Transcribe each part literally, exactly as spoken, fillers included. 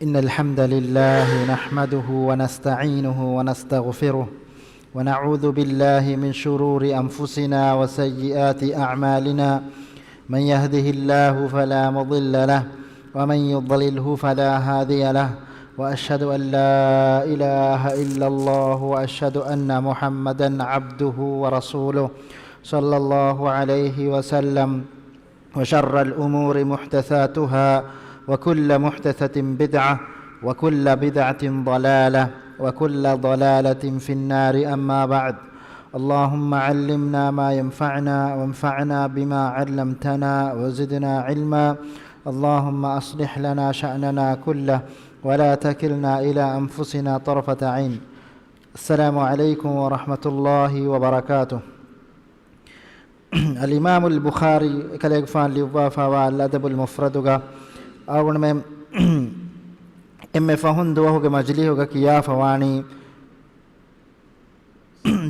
إن الحمد لله نحمده ونستعينه ونستغفره، ونعوذ بالله من شرور أنفسنا وسيئات أعمالنا. من يهده الله فلا مضل له، ومن يضلله فلا هادي له، وأشهد أن لا إله إلا الله، وأشهد أن محمدا عبده ورسوله، صلى الله عليه وسلم. وشر الأمور محدثاتها، وكل محدثة بدعة، وكل بدعة ضلالة، وكل ضلالة في النار. أما بعد، اللهم علمنا ما ينفعنا، وانفعنا بما علمتنا، وزدنا علما. اللهم أصلح لنا شأننا كله، ولا تكلنا إلى أنفسنا طرفة عين. السلام عليكم ورحمة الله وبركاته. އަލްއިމާމުލް ބުޚާރީ އެކަލޭގެފާނު ލިޔުއްވާފައިވާ އަލްއަދަބުލް މުފްރަދުގަ އަޅުގަނޑުމެން އެންމެ ފަހުން ދުވަހުގެ މަޖިލީހުގަ ކިޔާފަވާނީ،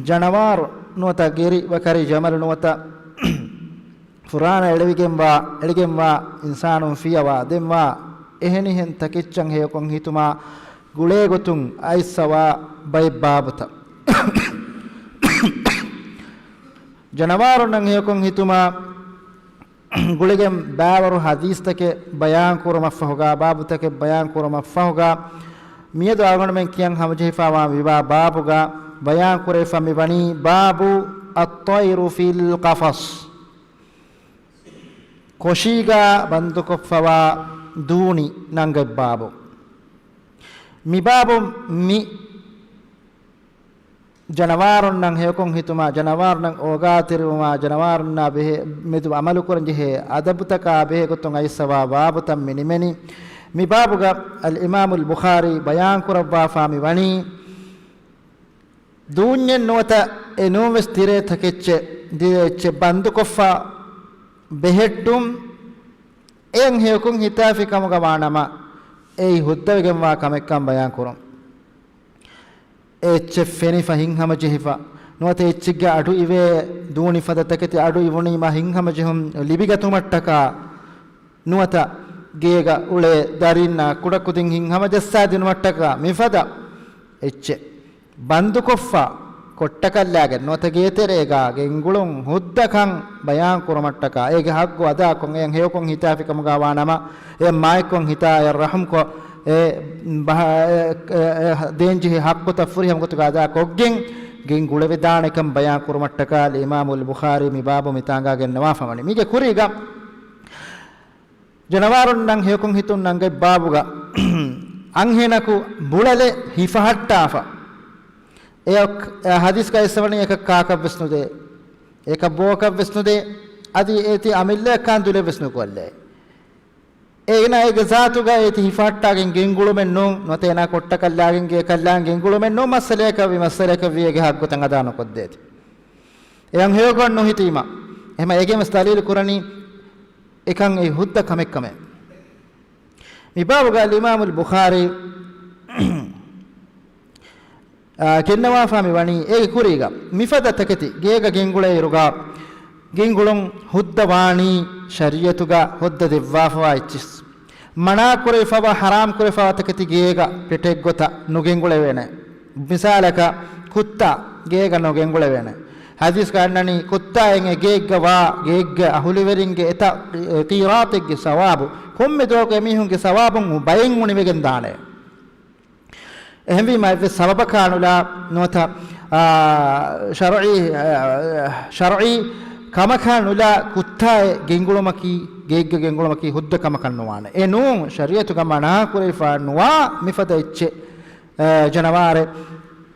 ޖަނަވާރު ނުވަތަ ގެރި ބަކަރި ޖަމަލު ނުވަތަ ފުރާނަ އެޅެވިގެންވާ، އެޅިގެންވާ އިންސާނުން ފިޔަވާ ދެންވާ އެހެނިހެން ތަކެއްޗަށް ހެޔޮކޮށް ހިތުމާ ގުޅޭގޮތުން އައިއްސަވާ ބައެއް ބާބުތައް. ޖަނަވާރުންނަށް ހެޔޮކޮށް ހިތުމާ ގުޅިގެން ބައިވަރު ޙަދީޘްތަކެއް ބަޔާން ކުރުމަށްފަހުގާ، ބާބުތަކެއް ބަޔާން ކުރުމަށްފަހުގާ، މިއަދު އަޅުގަނޑުމެން ކިޔަން ހަމަޖެހިފައިވާ މިވާ ބާބުގާ ބަޔާން ކުރެވިފަ މިވަނީ، باب الطير في القفص. ކޮށީގާ ބަންދުކޮށްފަވާ ދޫނި ނަންގަތް ބާބު. މި ބާބު މި ޖަނަވާރުންނަށް ހެޔޮކޮށް ހިތުމާ، ޖަނަވާރުންނަށް އޯގާތެރިވުމާ، ޖަނަވާރުންނާ ބެހޭ މެދު އަމަލުކުރަންޖެހޭ އަދަބުތަކާ ބެހޭގޮތުން އައިއްސަވާ ބާބުތައް މި ނިމެނީ. މި ބާބުގަ އަލްއިމާމުލް ބުޚާރީ ބަޔާންކުރައްވާފާ މި ވަނީ، ދޫންޏެއް ނުވަތަ އެ ނޫންވެސް ތިރޭ ތަކެއްޗެއް، ދިރޭ އެއްޗެއް ބަންދުކޮށްފަ ބެހެއްޓުން، އެއަށް ހެޔޮކޮށް ހިތާފި ކަމުގަ ވާނަމަ، އެއީ ހުއްދަވެގެންވާ ކަމެއްކަން ބަޔާން ކުރުން. އެ އެއްޗެއް ފެނިފަ ހިތްހަމަޖެހިފަ، ނުވަތަ އެއްޗެއްގެ އަޑު އިވޭ ދޫނި ފަދަ ތަކެތި އަޑު އިވުނީމަ ހިތްހަމަޖެހުން ލިބިގަތުމަށްޓަކާ، ނުވަތަ ގޭގަ އުޅޭ ދަރިންނާ ކުޑަކުދިން ހިތްހަމަޖައްސާ ދިނުމަށްޓަކާ މިފަދަ އެއްޗެއް ބަންދުކޮށްފަ ކޮށްޓަކަށްލާގެން ނުވަތަ ގޭތެރޭގާ ގެންގުޅުން ހުއްދަކަން ބަޔާން ކުރުމަށްޓަކާ، އޭގެ ހައްގު އަދާކޮށް، އެއަށް ހެޔޮކޮށް ހިތާފިކަމުގާ ވާނަމަ، އެ މާތްކޮށް ހިތާ އެ ރަޙުމްކޮށް، އެ ބަހަ-، އެ، އެ، އެ، ދޭންޖެހޭ ހައްގުތައް ފުރިހަމަ ގޮތުގަ އަދާކޮށްގެން، ގެންގުޅެވިދާނެކަން ބަޔާން ކުރުމަށްޓަކާ އިމާމުލް ބުޚާރީ މި ބާބު މިތާނގާ ގެންނަވާފަވަނީ. މީގެ ކުރީގަ ޖަނަވާރުންނަށް ހެޔޮކޮށް ހިތުން ނަންގަތް ބާބުގަ އަންހެނަކު ބުޅަލެއް ހިފަހައްޓާފަ. އެ އޮ-، އެ ޙަދީޘްގަ އެއްސަވަނީ އެކަށް ކާކަށްވެސް ނުދޭ. އެކަށް ބޯކަށްވެސް ނުދޭ. އަދި އޭތި އަމިއްލައަށް ކާންދުލެއްވެސް ނުކޮށްލޭ. އޭނާ އޭގެ ޒާތުގަ އޭތި ހިފަހައްޓާގެން ގެންގުޅުމެއް ނޫން. ނުވަތަ އޭނާ ކޮށްޓަކަށްލާގެން ގެއަކަށްލާން ގެންގުޅުމެއް ނޫން. މައްސަލައަކަށްވީ މައްސަލައަކަށްވީ އޭގެ ހައްގުތައް އަދާ ނުކޮށްދޭތި. އެއަށް ހެޔޮކޮށް ނުހިތީމަ. އެހެމަ އޭގެންވެސް ދަލީލު ކުރަނީ އެކަން އެ ހުއްދަ ކަމެއްކަމޭ. މި ބާބުގަ އަލްއިމާމުލް ބުޚާރީ، އާ، ގެންނަވާފާ މި ވަނީ އޭގެ ކުރީގަ މިފަދަ ތަކެތި ގޭގަ ގެންގުޅޭއިރުގަ ގެންގުޅުން ހުއްދަ ވާނީ ޝަރީޢަތުގަ ހުއްދަ ދެއްވާފަވާ އެއްޗިސް. މަނާ ކުރެވިފަވާ، ޙަރާމް ކުރެވިފަވާ ތަކެތި ގޭގަ ޕެޓެއްގޮތަށް ނުގެންގުޅެވޭނެ. މިސާލަކަށް، ކުއްތާ ގޭގަ ނުގެންގުޅެވޭނެ. ޙަދީޘްގަ އަންނަނީ، ކުއްތާއެއް އެ ގޭއްގަ ވާ، ގޭގެ އަހުލުވެރިންގެ އެތައް ޤީރާތެއްގެ ސަވާބު، ކޮންމެ ދުވަހަކު އެމީހުންގެ ސަވާބުން ބައެއް އުނިވެގެން ދާނެ. އެހެންވީމަ އެއްވެސް ސަބަބަކާ ނުލާ ނުވަތަ، އާ، ޝަރުޢީ، އާ، ޝަރުޢީ ކަމަކާ ނުލާ ކުއްތާއެއް ގެންގުޅުމަކީ، ގޭގެ ގެންގުޅުމަކީ ހުއްދަ ކަމަކަށް ނުވާނެ. އެ ނޫން، ޝަރީޢަތުގަ މަނާ ކުރެވިފަ ނުވާ މިފަދަ އެއްޗެއް، އާ، ޖަނަވާރެއް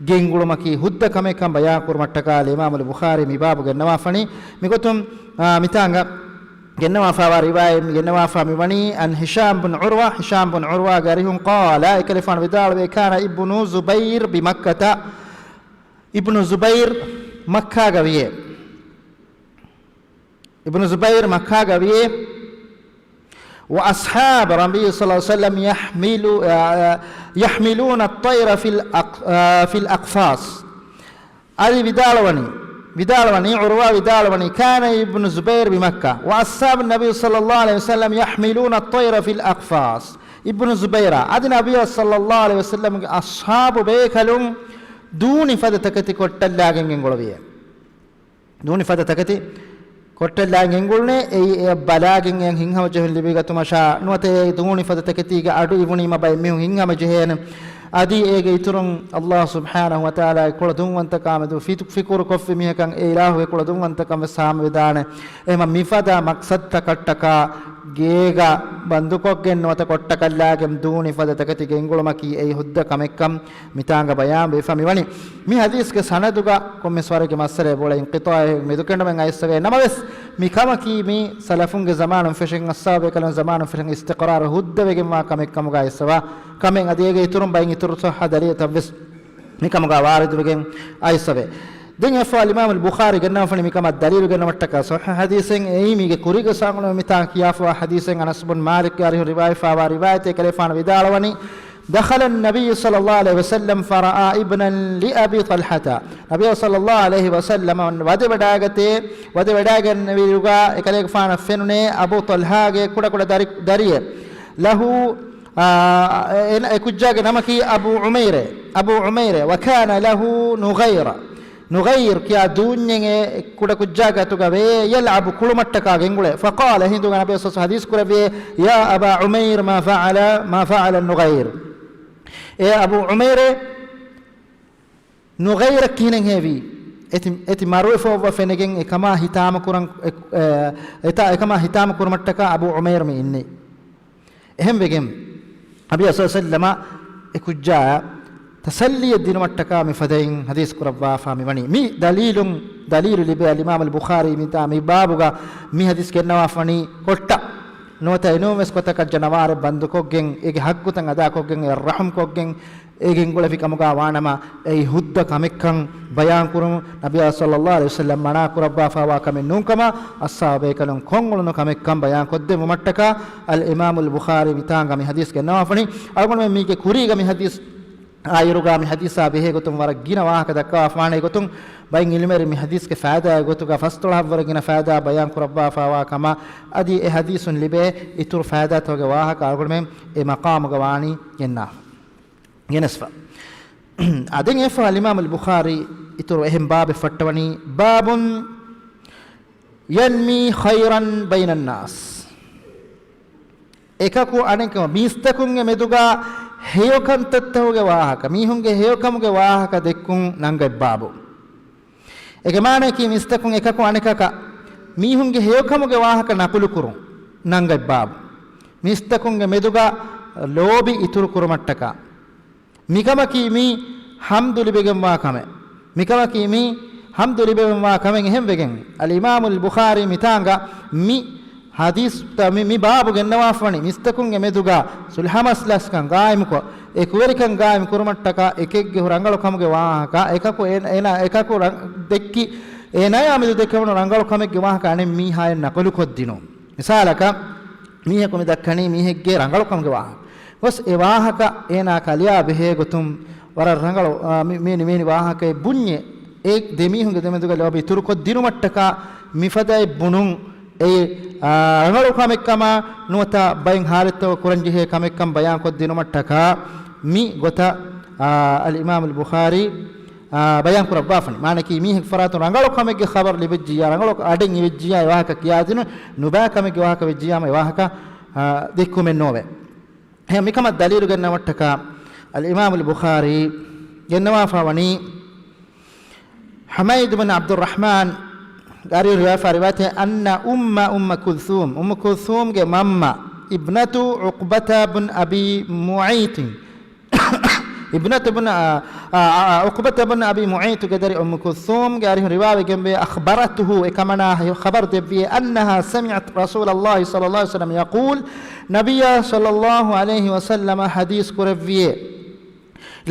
ގެންގުޅުމަކީ ހުއްދަ ކަމެއްކަން ބަޔާން ކުރުމަށްޓަކާ އިމާމުލް ބުޚާރީ މި ބާބު ގެންނަވާފަނީ. މިގޮތުން، އާ، މިތާނގަ ގެންނަވާފާވާ ރިވާޔަތް މި ގެންނަވާފާ މި ވަނީ، عن هشام بن عروة، ހިޝާމް ބުން ޢުރުވާގެ އަރިހުން، قال، އެކަލޭގެފާނު ވިދާޅުވޭ، كان ابن الزبير بمكة، އިބްނު ޒުބައިރު މައްކާގަ ވިޔޭ. އިބްނު ޒުބައިރު މައްކާގަ ވިޔޭ. وأصحاب النبي صلى الله عليه وسلم يحمل، يحملون الطير في الأق-، في الأقفاص. އަދި ވިދާޅުވަނީ، ވިދާޅުވަނީ، ޢުރުވާ ވިދާޅުވަނީ، كان ابن الزبير بمكة وأصحاب النبي صلى الله عليه وسلم يحملون الطير في الأقفاص. އިބްނު ޒުބައިރާ، އަދި ނަބިއްޔާ ޞައްލައްލާހު ޢަލައިހި ވަސައްލަމްގެ އަޞްޙާބު ބޭކަލުން ދޫނި ފަދަ ތަކެތި ކޮށްޓަށްލާގެން ގެންގުޅުވިއޭ. ދޫނި ފަދަ ތަކެތި ކޮށްޓަށްލާ ގެންގުޅުނޭ، އެއީ އެ ބަލާގެން އެ ހިތްހަމަޖެހުން ލިބިގަތުމަށާ ނުވަތަ އެ ދޫނި ފަދަ ތަކެތީގެ އަޑު އިވުނީމަ ބައެއް މީހުން ހިތްހަމަޖެހޭނެ. އަދި އޭގެ އިތުރުން ﷲ ސުބްޙާނަހު ވަތަޢާލާގެ ކުޅަދުންވަންތަކާމެދު ފިތު-، ފިކުރު ކޮށްފި މީހަކަށް އެ އިލާހުގެ ކުޅަދުންވަންތަކަން ވެސް ހާމަވެދާނެ. އެހެމަ މިފަދަ މަޤްޞަދުތަކަށްޓަކާ ގޭގަ ބަންދުކޮށްގެން ނުވަތަ ކޮށްޓަކަށްލާގެން ދޫނި ފަދަ ތަކެތި ގެންގުޅުމަކީ އެއީ ހުއްދަ ކަމެއްކަން މިތާނގަ ބަޔާންވެފަ މިވަނީ. މި ޙަދީޘްގެ ސަނަދުގަ ކޮންމެސް ވަރެއްގެ މައްސަލައެއް ބޮޑަށް އިންޤިޠާޢެއް މެދުކެނޑުމެއް އައިއްސަވޭ. ނަމަވެސް، މި ކަމަކީ މި ސަލަފުންގެ ޒަމާނުން ފެށެން، އަޞްޙާބޭކަލުން ޒަމާނުން ފެށެން އިސްތިޤްރާރު ހުއްދަވެގެންވާ ކަމެއް ކަމުގަ އައިއްސަވާ ކަމެއް، އަދި އޭގެ އިތުރުން ބައިން އިތުރު ޞައްޙަ ދަލީލުތައްވެސް މިކަމުގަ ވާރިދުވެގެން އައިއްސަވޭ. ދެން އެއަށްފަހު އަލްއިމާމު އަލްބުޚާރީ ގެންނަވާފަނީ މިކަމަށް ދަލީލު ގެންނުމަށްޓަކާ ޞައްޙަ ޙަދީޘެއް. އެއީ މީގެ ކުރީގަ ސާނގުނު މިތާނގަ ކިޔާފަވާ ޙަދީޘެއް، އަނަސް ބުން މާލިކް އަރިހު ރިވާޔަތްވާ ރިވާޔަތެއް. އެކަލޭގެފާނު ވިދާޅުވަނީ، دخل النبي صلى الله عليه وسلم فرأى ابنا لأبي طلحة. ނަބިއްޔާ ޞައްލައްލާހު ޢަލައިހި ވަސައްލަމަ ވަދެވަޑައިގަތޭ، ވަދެވަޑައިގެންނެވިއިރުގަ އެކަލޭގެފާނަށް ފެނުނޭ އަބޫ ޠަލްޙާގެ ކުޑަކުޑަ ދަރި-، ދަރިއެއް. ލަހު، އާ، އެ-، އެ ކުއްޖާގެ ނަމަކީ އަބޫ ޢުމައިރޭ، އަބޫ ޢުމައިރޭ، وكان له نغير. ނުޣައިރު ކިޔާ ދޫންޏެއް އެ ކުޑަކުއްޖާގެ އަތުގަ ވޭ، يلعب ކުޅުމަށްޓަކާ ގެންގުޅޭ. فقال، އެހިނދުގަ ނަބިއްޔާ ޞައްލައްލާހު ޢަލައިހި ވަސައްލަމަ ޙަދީޘް ކުރެއްވިއޭ، يا أبا عمير ما فعل، ما فعل النغير. އޭ އަބޫ ޢުމައިރޭ، ނުޣައިރަށް ކިހިނެއް ހެވީ؟ އެތި، އެތި މަރުވެފަ އޮއްވަ ފެނެގެން އެ ކަމާ ހިތާމަކުރަން، އެ، އެ، އެތާ އެކަމާ ހިތާމަ ކުރުމަށްޓަކާ އަބޫ ޢުމައިރު މި އިންނެވި. އެހެންވެގެން، ނަބިއްޔާ ޞައްލައްލާހު ޢަލައިހި ވަސައްލަމަ އެ ކުއްޖާއަށް ތަސައްލީއެއް ދިނުމަށްޓަކާ މި ފަދައިން ޙަދީޘް ކުރައްވާފާ މިވަނީ. މި ދަލީލުން، ދަލީލު ލިބޭ އަލްއިމާމު އަލްބުޚާރީ މިތާ މި ބާބުގަ މި ޙަދީޘް ގެންނަވާފަނީ ކޮށްޓަށް ނުވަތަ އެނޫންވެސް ގޮތަކަށް ޖަނަވާރެއް ބަންދުކޮށްގެން، އޭގެ ޙައްޤުތައް އަދާކޮށްގެން، އެ ރަޙުމް ކޮށްގެން، އެ ގެންގުޅެފި ކަމުގަ ވާނަމަ، އެއީ ހުއްދަ ކަމެއްކަން ބަޔާންކުރުން ނަބިއްޔާ ޞައްލައްލާހު ޢަލައިހި ވަސައްލަމް މަނާ ކުރައްވާފައިވާ ކަމެއް ނޫންކަމަށް އަޞްޙާބޭކަލުން ކޮށްއުޅުނު ކަމެއްކަން ބަޔާންކޮށްދެއްވުމަށްޓަކާ އަލްއިމާމު އަލްބުޚާރީ މިތާނގަ މި ޙަދީޘް ގެންނަވާފަނީ. އަޅުގަނޑުމެން މީގެ ކުރީގަ މި ޙަދީޘް އާއިރުގަ މި ޙަދީޘާ ބެހޭގޮތުން ވަރަށް ގިނަ ވާހަކަ ދައްކަވާފާނެ ގޮތުން ބައިން ޢިލްމުވެރިން މި ޙަދީޘްގެ ފައިދާއެއް ގޮތުގަ ފަސްދޮޅަހަށްވުރެ ގިނަ ފައިދާ ބަޔާން ކުރައްވާފާވާ ކަމަށް އަދި އެ ޙަދީޘުން ލިބޭ އިތުރު ފައިދާތަކުގެ ވާހަކަ އަޅުގަނޑުމެން އެ މަޤާމުގަ ވާނީ ގެންނާ. ގެނެސްފަ. އަދި އެފަ އަލްއިމާމު އަލްބުޚާރީ އިތުރު އެހެން ބާބެއް ފައްޓަވަނީ، باب ينمي خيرا بين الناس. އެކަކު އަނެކަކު މީސްތަކުންގެ މެދުގަ ހެޔޮކަންތައްތަކުގެ ވާހަކަ، މީހުންގެ ހެޔޮކަމުގެ ވާހަކަ ދެއްކުން ނަންގަތް ބާބު. އޭގެ މާނައަކީ މީސްތަކުން އެކަކު އަނެކަކަށް މީހުންގެ ހެޔޮކަމުގެ ވާހަކަ ނަޤުލުކުރުން ނަންގަތް ބާބު. މީސްތަކުންގެ މެދުގަ ލޯބި އިތުރު ކުރުމަށްޓަކާ. މިކަމަކީ މީ ޙަމްދު ލިބިގެންވާ ކަމެއް. މިކަމަކީ މީ ޙަމްދު ލިބެގެންވާ ކަމެއް. އެހެންވެގެން، އަލްއިމާމު އަލްބުޚާރީ މިތާނގަ މި ޙަދީޘް ތަ-، މި، މި ބާބު ގެންނަވާފަނީ، މީސްތަކުންގެ މެދުގަ ޞުލްޙަ މަސްލަސްކަން ގާއިމުކޮށް، އެކުވެރިކަން ގާއިމު ކުރުމަށްޓަކާ އެކެއްގެ ރަނގަޅު ކަމުގެ ވާހަކަ، އެކަކު އޭ-، އޭނާ އެކަކު ރަ-، ދެއްކި، އޭނާޔާ މެދު ދެކެވުނު ރަނގަޅު ކަމެއްގެ ވާހަކަ އަނެއް މީހާޔަށް ނަޤުލުކޮށްދިނުން. މިސާލަކަށް، މީހަކު މި ދައްކަނީ މީހެއްގެ ރަނގަޅު ކަމުގެ ވާހަކަ. ގޮސް އެ ވާހަކަ އޭނާ ކަލެޔާ ބެހޭ ގޮތުން ވަރަށް ރަނގަޅު، އާ، މި-، މި-، މިވެނި ވާހަކައެއް ބުންޏޭ. އެ ދެ މީހުންގެ ދެމެދުގަ ލޯބި އިތުރުކޮށްދިނުމަށްޓަކާ މިފަދައިން ބުނުން އެ، އާ، ރަނގަޅު ކަމެއްކަމާ ނުވަތަ ބައެއް ޙާލަތްތަކުގަ ކުރަންޖެހޭ ކަމެއްކަން ބަޔާންކޮށްދިނުމަށްޓަކާ މި ގޮތަށް، އާ، އަލްއިމާމު އަލްބުޚާރީ، އާ، ބަޔާން ކުރައްވާފަނި. މާނައަކީ މީހެއް ފަރާތުން ރަނގަޅު ކަމެއްގެ ޚަބަރު ލިބިއްޖިއްޔާ، ރަނގަޅު އަޑެއް އިވިއްޖިއްޔާ އެ ވާހަކަ ކިޔާދިނުން، ނުބައި ކަމެއްގެ ވާހަކަ ވެއްޖިއްޔާމަ އެ ވާހަކަ، އާ، ދެއްކުމެއް ނޯވޭ. އެހެން މިކަމަށް ދަލީލު ގެންނަވަށްޓަކާ އަލްއިމާމު އަލްބުޚާރީ ގެންނަވާފަ ވަނީ، ޙުމައިދު ބިން ޢަބްދުއްރަޙްމާން ގާރި ރިވާފާ ރިވާޔަތެއް، أن أم، أم كلثوم، އުއްމު ކުލްސޫމްގެ މަންމަ، ابنة عقبة بن أبي معيط، ابنة بن، އާ، އާ، އާ، ޢުޤުބަތަ ބިން އަބީ މުޢައިޠުގެ ދަރި އުއްމު ކުލްސޫމްގެ އަރިހުން ރިވާވެގެންވޭ، أخبرته، އެކަމަނާ ޚަބަރު ދެއްވިއޭ، أنها سمعت رسول الله صلى الله عليه وسلم يقول، ނަބިއްޔާ ޞައްލައްލާހު ޢަލައިހި ވަސައްލަމަ ޙަދީޘް ކުރެއްވިއޭ،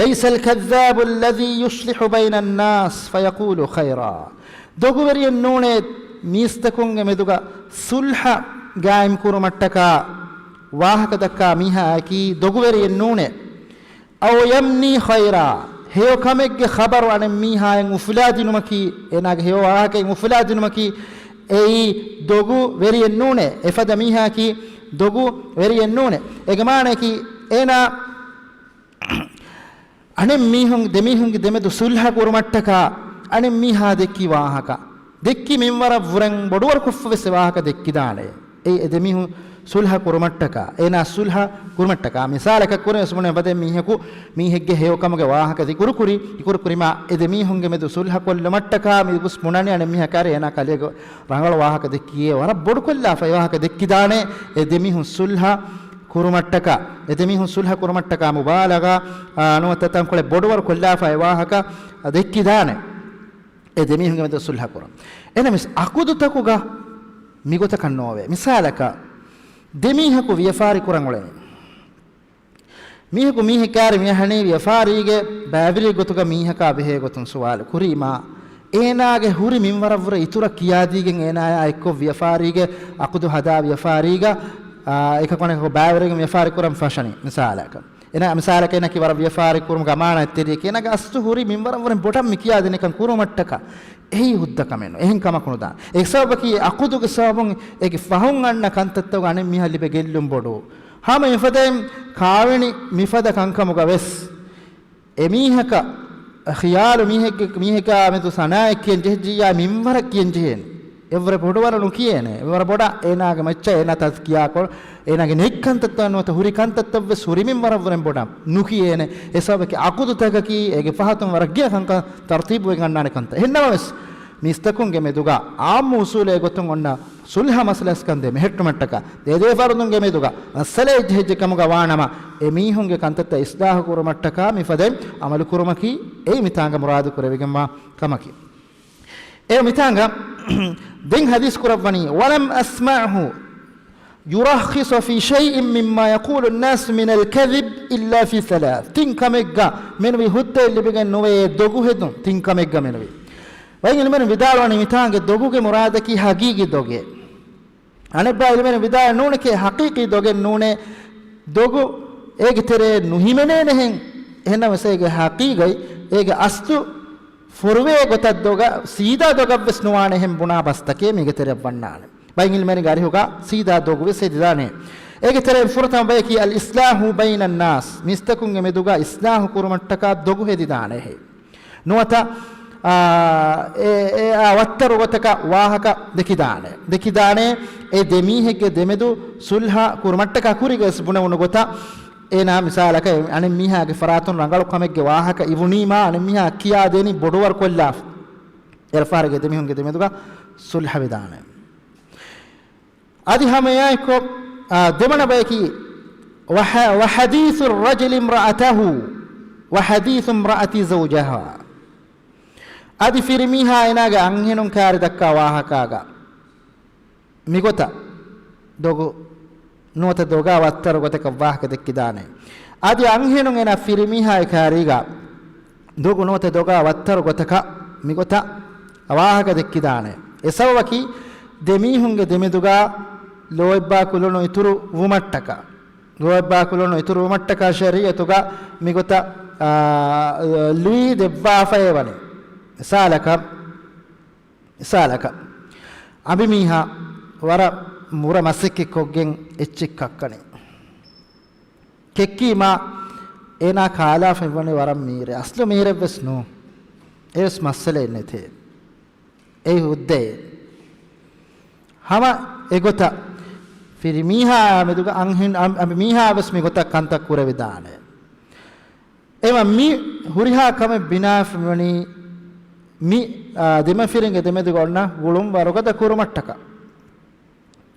ليس الكذاب الذي يصلح بين الناس فيقول خيرا. ދޮގުވެރިއެއް ނޫނޭ މީސްތަކުންގެ މެދުގަ ޞުލްޙަ ގާއިމް ކުރުމަށްޓަކާ ވާހަކަ ދައްކާ މީހާއަކީ ދޮގުވެރިއެއް ނޫނޭ. أو يمني خيرا، ހެޔޮ ކަމެއްގެ ޚަބަރު އަނެއް މީހާޔަށް އުފުލާދިނުމަކީ، އޭނާގެ ހެޔޮ ވާހަކައިން އުފުލާދިނުމަކީ، އެއީ ދޮގު ވެރިއެއް ނޫނޭ. އެފަދަ މީހާއަކީ ދޮގު ވެރިއެއް ނޫނޭ. އޭގެ މާނައަކީ އޭނާ އަނެއް މީހުން، ދެމީހުންގެ ދެމެދު ސުލްހަ ކުރުމަށްޓަކާ އަނެއް މީހާ ދެއްކި ވާހަކަ، ދެއްކި މިންވަރަށް ވުރެން ބޮޑުވަރު ކޮށްފަވެސް އެ ވާހަކަ ދެއްކިދާނެ. އެ، އެ ދެމީހުން ސުލްހަ ކުރުމަށްޓަކާ، އޭނާ ސުލްހަ ކުރުމަށްޓަކާ، މިސާލަކަށް ކުރިން ވެސް ބުނެ ފަދަ މީހަކު، މީހެއްގެ ހެޔޮކަމުގެ ވާހަކަ ޒިކުރުކުރި، ޒިކުރުކުރިމާ އެ ދެމީހުންގެ މެދު ސުލްހަ ކޮށްލުމަށްޓަކާ މި ގޮސް ބުނަނީ އަނެއް މީހަކާރި އޭނާ ކަލޭގެ ރަނގަޅު ވާހަކަ ދެއްކިޔޭ ވަރަށް ބޮޑުކޮށްލާފަ އެ ވާހަކަ ދެއްކިދާނެ. އެ ދެމީހުން ސުލްހަ ކުރުމަށްޓަކާ، އެ ދެމީހުން ސުލްހަ ކުރުމަށްޓަކާ މުބާލަގާ، އާ، ނުވަތަ ތަންކޮޅެއް ބޮޑުވަރު ކޮށްލާފަ އެ ވާހަކަ ދެއްކިދާނެ. އެ ދެމީހުންގެ މެދު ސުލްހަ ކުރުން. އެނަމަވެސް އަޤުދުތަކުގަ މިގޮތަކަށް ނޯވޭ. މިސާލަކަށް، ދެމީހަކު ވިޔަފާރި ކުރަން އުޅެނީ. މީހަކު މީހެއްކާރި މިއަހަނީ ވިޔަފާރީގެ ބައިވެރިއެއް ގޮތުގަ މީހަކާ ބެހޭ ގޮތުން ސުވާލު ކުރީމާ، އޭނާގެ ހުރި މިންވަރަށްވުރެ އިތުރަށް ކިޔާދީގެން އޭނާޔާ އެއްކޮށް ވިޔަފާރީގެ އަޤުދު ހަދާ ވިޔަފާރީގަ، އާ، އެކަކު އަނެކަކު ބައިވެރިގެން ވިޔަފާރި ކުރަން ފަށަނީ. މިސާލަކަށް. އޭނާ މިސާލަކަށް އޭނަކީ ވަރަށް ވިޔަފާރި ކުރުމުގެ އަމާނާތްތެރިއެކޭ. އޭނާގެ އަސްލު ހުރި މިންވަރަށްވުރެ ބޮޑަށް މި ކިޔާދިނެކަން ކުރުމަށްޓަކާ އެއީ ހުއްދަ ކަމެއް ނޫން. އެހެން ކަމަކު ނުދާނެ. އެ ސަބަބަކީ އަޤުދުގެ ސަބަބުން އޭގެ ފަހުން އަންނަ ކަންތައްތަކުގަ އަނެއް މީހާ ލިބޭ ގެއްލުން ބޮޑު. ހަމަ މިފަދައިން ކާވެނި މިފަދަ ކަންކަމުގަ ވެސް އެމީހަކަށް ޚިޔާލު މީހެއްގެ، މީހަކާ މެދު ސަނާއެއް ކިޔަން ޖެހިއްޖިއްޔާ މިންވަރަށް ކިޔަން ޖެހޭނެ. އެއްވަރަށް ބޮޑުވަރަށް ނުކިޔޭނެ. އެއްވަރަށް ބޮޑަށް އޭނާގެ މައްޗަށް އޭނާ ތަޒްކިޔާކޮށް، އޭނާގެ ނެތް ކަންތައްތައް ނުވަތަ ހުރި ކަންތައްތައްވެސް ހުރި މިންވަރަށްވުރެން ބޮޑަށް ނުކިޔޭނެ. އެ ސަބަބަކީ އަޤުދުތަކަކީ އޭގެ ފަހަތުން ވަރަށް ގިނަ ކަންކަން ތަރުތީބުވެގެން އަންނާނެ ކަންތައް. އެހެންނަމަވެސް، މީސްތަކުންގެ މެދުގަ އާއްމު އުސޫލެއް ގޮތުން އޮންނަ ސުލްހަ މަސަލަސްކަން ދޭ މެހެއްޓުމަށްޓަކާ، ދޭ ދޭ ފަރުދުންގެ މެދުގަ މައްސަލައެއް ޖެހިއްޖެ ކަމުގަ ވާނަމަ، އެ މީހުންގެ ކަންތައްތައް އިސްލާހު ކުރުމަށްޓަކާ މިފަދައިން ޢަމަލު ކުރުމަކީ އެއީ މިތާނގަ މުރާދު ކުރެވިގެންވާ ކަމަކީ. އެ މިތާނގަ ދެން ޙަދީޘް ކުރައްވަނީ، ولم أسمعه يرخص في شيء مما يقول الناس من الكذب إلا في ثلاث. ތިން ކަމެއްގަ މެނުވީ ހުއްދައެއް ލިބިގެން ނުވޭ ދޮގު ހެދުން ތިން ކަމެއްގަ މެނުވީ. ބައެއް ޢިލްމުވެރިން ވިދާޅުވަނީ މިތާނގެ ދޮގުގެ މުރާދަކީ ޙަޤީޤީ ދޮގެއް. އަނެއްބައި ޢިލްމުވެރިން ވިދާޅުވަނީ ނޫނެކޭ ޙަޤީޤީ ދޮގެއް ނޫނޭ، ދޮގު އޭގެ ތެރޭ ނުހިމެނޭނެހެން. އެހެންނަމަވެސް އޭގެ ޙަޤީޤަތް އޭގެ އަސްލު ފޮރުވޭ ގޮތަށް ދޮގަށް ސީދާ ދޮގަށްވެސް ނުވާނެހެން ބުނާ ބަސްތަކެއް މީގެ ތެރެއަށް ވަންނާނެ. ބައެއް ޢިލްމުވެރިންގެ އަރިހުގަ ސީދާ ދޮގުވެސް ހެދިދާނެ. އޭގެ ތެރެއިން ފުރަތަމަ ބަޔަކީ الإصلاح بين الناس، މީސްތަކުންގެ މެދުގަ އިޞްލާޙު ކުރުމަށްޓަކާ ދޮގު ހެދިދާނެހެ. ނުވަތަ، އާ، އެ، އެ، އާ، ވައްތަރު ގޮތަކަށް ވާހަކަ ދެކިދާނެ. ދެކިދާނެ އެ ދެ މީހެއްގެ ދެމެދު ސުލްހަ ކުރުމަށްޓަކާ ކުރިގަސް ބުނެވުނު ގޮތަށް އޭނާ މިސާލަކަށް އަނެއް މީހާގެ ފަރާތުން ރަނގަޅު ކަމެއްގެ ވާހަކަ އިވުނީމާ އަނެއް މީހާ ކިޔާދޭނީ ބޮޑުވަރު ކޮށްލާފަ. އެރަފާރިގެ ދެމީހުންގެ ދެމެދުގަ ސުލްހަވެދާނެ. އަދި ހަމައެއާއެކު، އާ، ދެވަނަ ބަޔަކީ، وح-، وحديث الرجل امرأته وحديث المرأة زوجها. އަދި ފިރިމީހާ އޭނާގެ އަންހެނުން ކާރި ދައްކާ ވާހަކާގަ މިގޮތަށް ދޮގު ނުވަތަ ދޮގާ ވައްތަރު ގޮތަކަށް ވާހަކަ ދެއްކިދާނެ. އަދި އަންހެނުން އޭނާ ފިރިމީހާއެއް ކާރީގަ ދޮގު ނުވަތަ ދޮގާ ވައްތަރު ގޮތަކަށް މިގޮތަށް ވާހަކަ ދެއްކިދާނެ. އެ ސަބަބަކީ ދެ މީހުންގެ ދެމެދުގަ ލޯތްބާ ކުލުނު އިތުރު ވުމަށްޓަކާ، ލޯތްބާ ކުލުނު އިތުރު ވުމަށްޓަކާ ޝަރީޢަތުގަ މިގޮތަށް، އާ، ލުއި ދެއްވާފައޭ ވަނީ. މިސާލަކަށް، މިސާލަކަށް، އަނބިމީހާ ވަރަށް މުރަ މަސައްކަތް ކޮށްގެން އެއްޗެއް ކައްކަނީ. ކެއްކީމާ އޭނާ ކާލާފަ އިވަނީ ވަރަށް މީރެއް. އަސްލު މީރެއްވެސް ނޫން. އެވެސް މައްސަލައެއް ނެތޭ. އެއީ ހުއްދައެއް. ހަމަ އެގޮތަށް ފިރިމީހާ މެދުގަ އަންހެން-، އަން-، އަނބިމީހާވެސް މިގޮތަށް ކަންތައް ކުރެވިދާނެ. އެމަ މި ހުރިހާ ކަމެއް ބިނާވެފަ މިވަނީ މި، އާ، ދެމަފިރިންގެ ދެމެދުގަ އޮންނަ ގުޅުން ވަރުގަދަ ކުރުމަށްޓަކާ.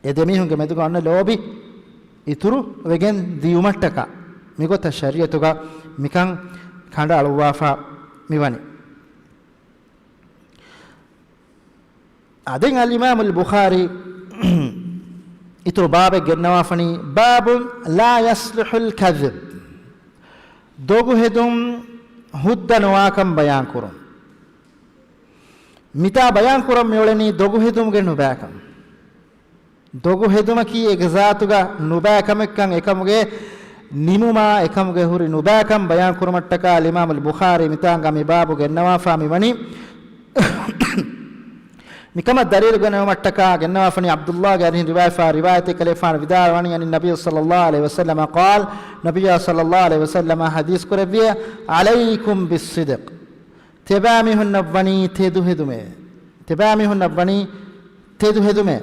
އެ ދެމީހުންގެ މެދުގަ އޮންނަ ލޯބި އިތުރު ވެގެން ދިޔުމަށްޓަކާ. މިގޮތަށް ޝަރީޢަތުގަ މިކަން ކަނޑައަޅުއްވާފަ މިވަނީ. އާ، ދެން އަލްއިމާމުލް ބުޚާރީ އިތުރު ބާބެއް ގެންނަވާފަނީ، باب لا يصلح الكذب. ދޮގު ހެދުން ހުއްދަ ނުވާކަން ބަޔާން ކުރުން. މިތާ ބަޔާން ކުރަން މިއުޅެނީ ދޮގު ހެދުމުގެ ނުބައިކަން. ދޮގު ހެދުމަކީ އޭގެ ޒާތުގަ ނުބައި ކަމެއްކަން، އެކަމުގެ ނިމުމާ އެކަމުގެ ހުރި ނުބައިކަން ބަޔާން ކުރުމަށްޓަކާ އަލްއިމާމުލް ބުޚާރީ މިތާނގަ މި ބާބު ގެންނަވާފާ މިވަނީ. މިކަމަށް ދަލީލު ގެނެވުމަށްޓަކާ ގެންނަވާފަނީ ޢަބްދުﷲގެ އަރިހުން ރިވާޔަތްވާ ރިވާޔަތެއް ކަލޭގެފާނު ވިދާޅުވަނީ، عن النبي صلى الله عليه وسلم قال، ނަބިއްޔާ ޞައްލައްލާހު ޢަލައިހި ވަސައްލަމަ ޙަދީޘް ކުރެއްވިއޭ، عليكم بالصدق، ތިޔަބައިމީހުންނަށްވަނީ ތެދު ހެދުމޭ. ތިޔަބައިމީހުންނަށްވަނީ ތެދު ހެދުމޭ.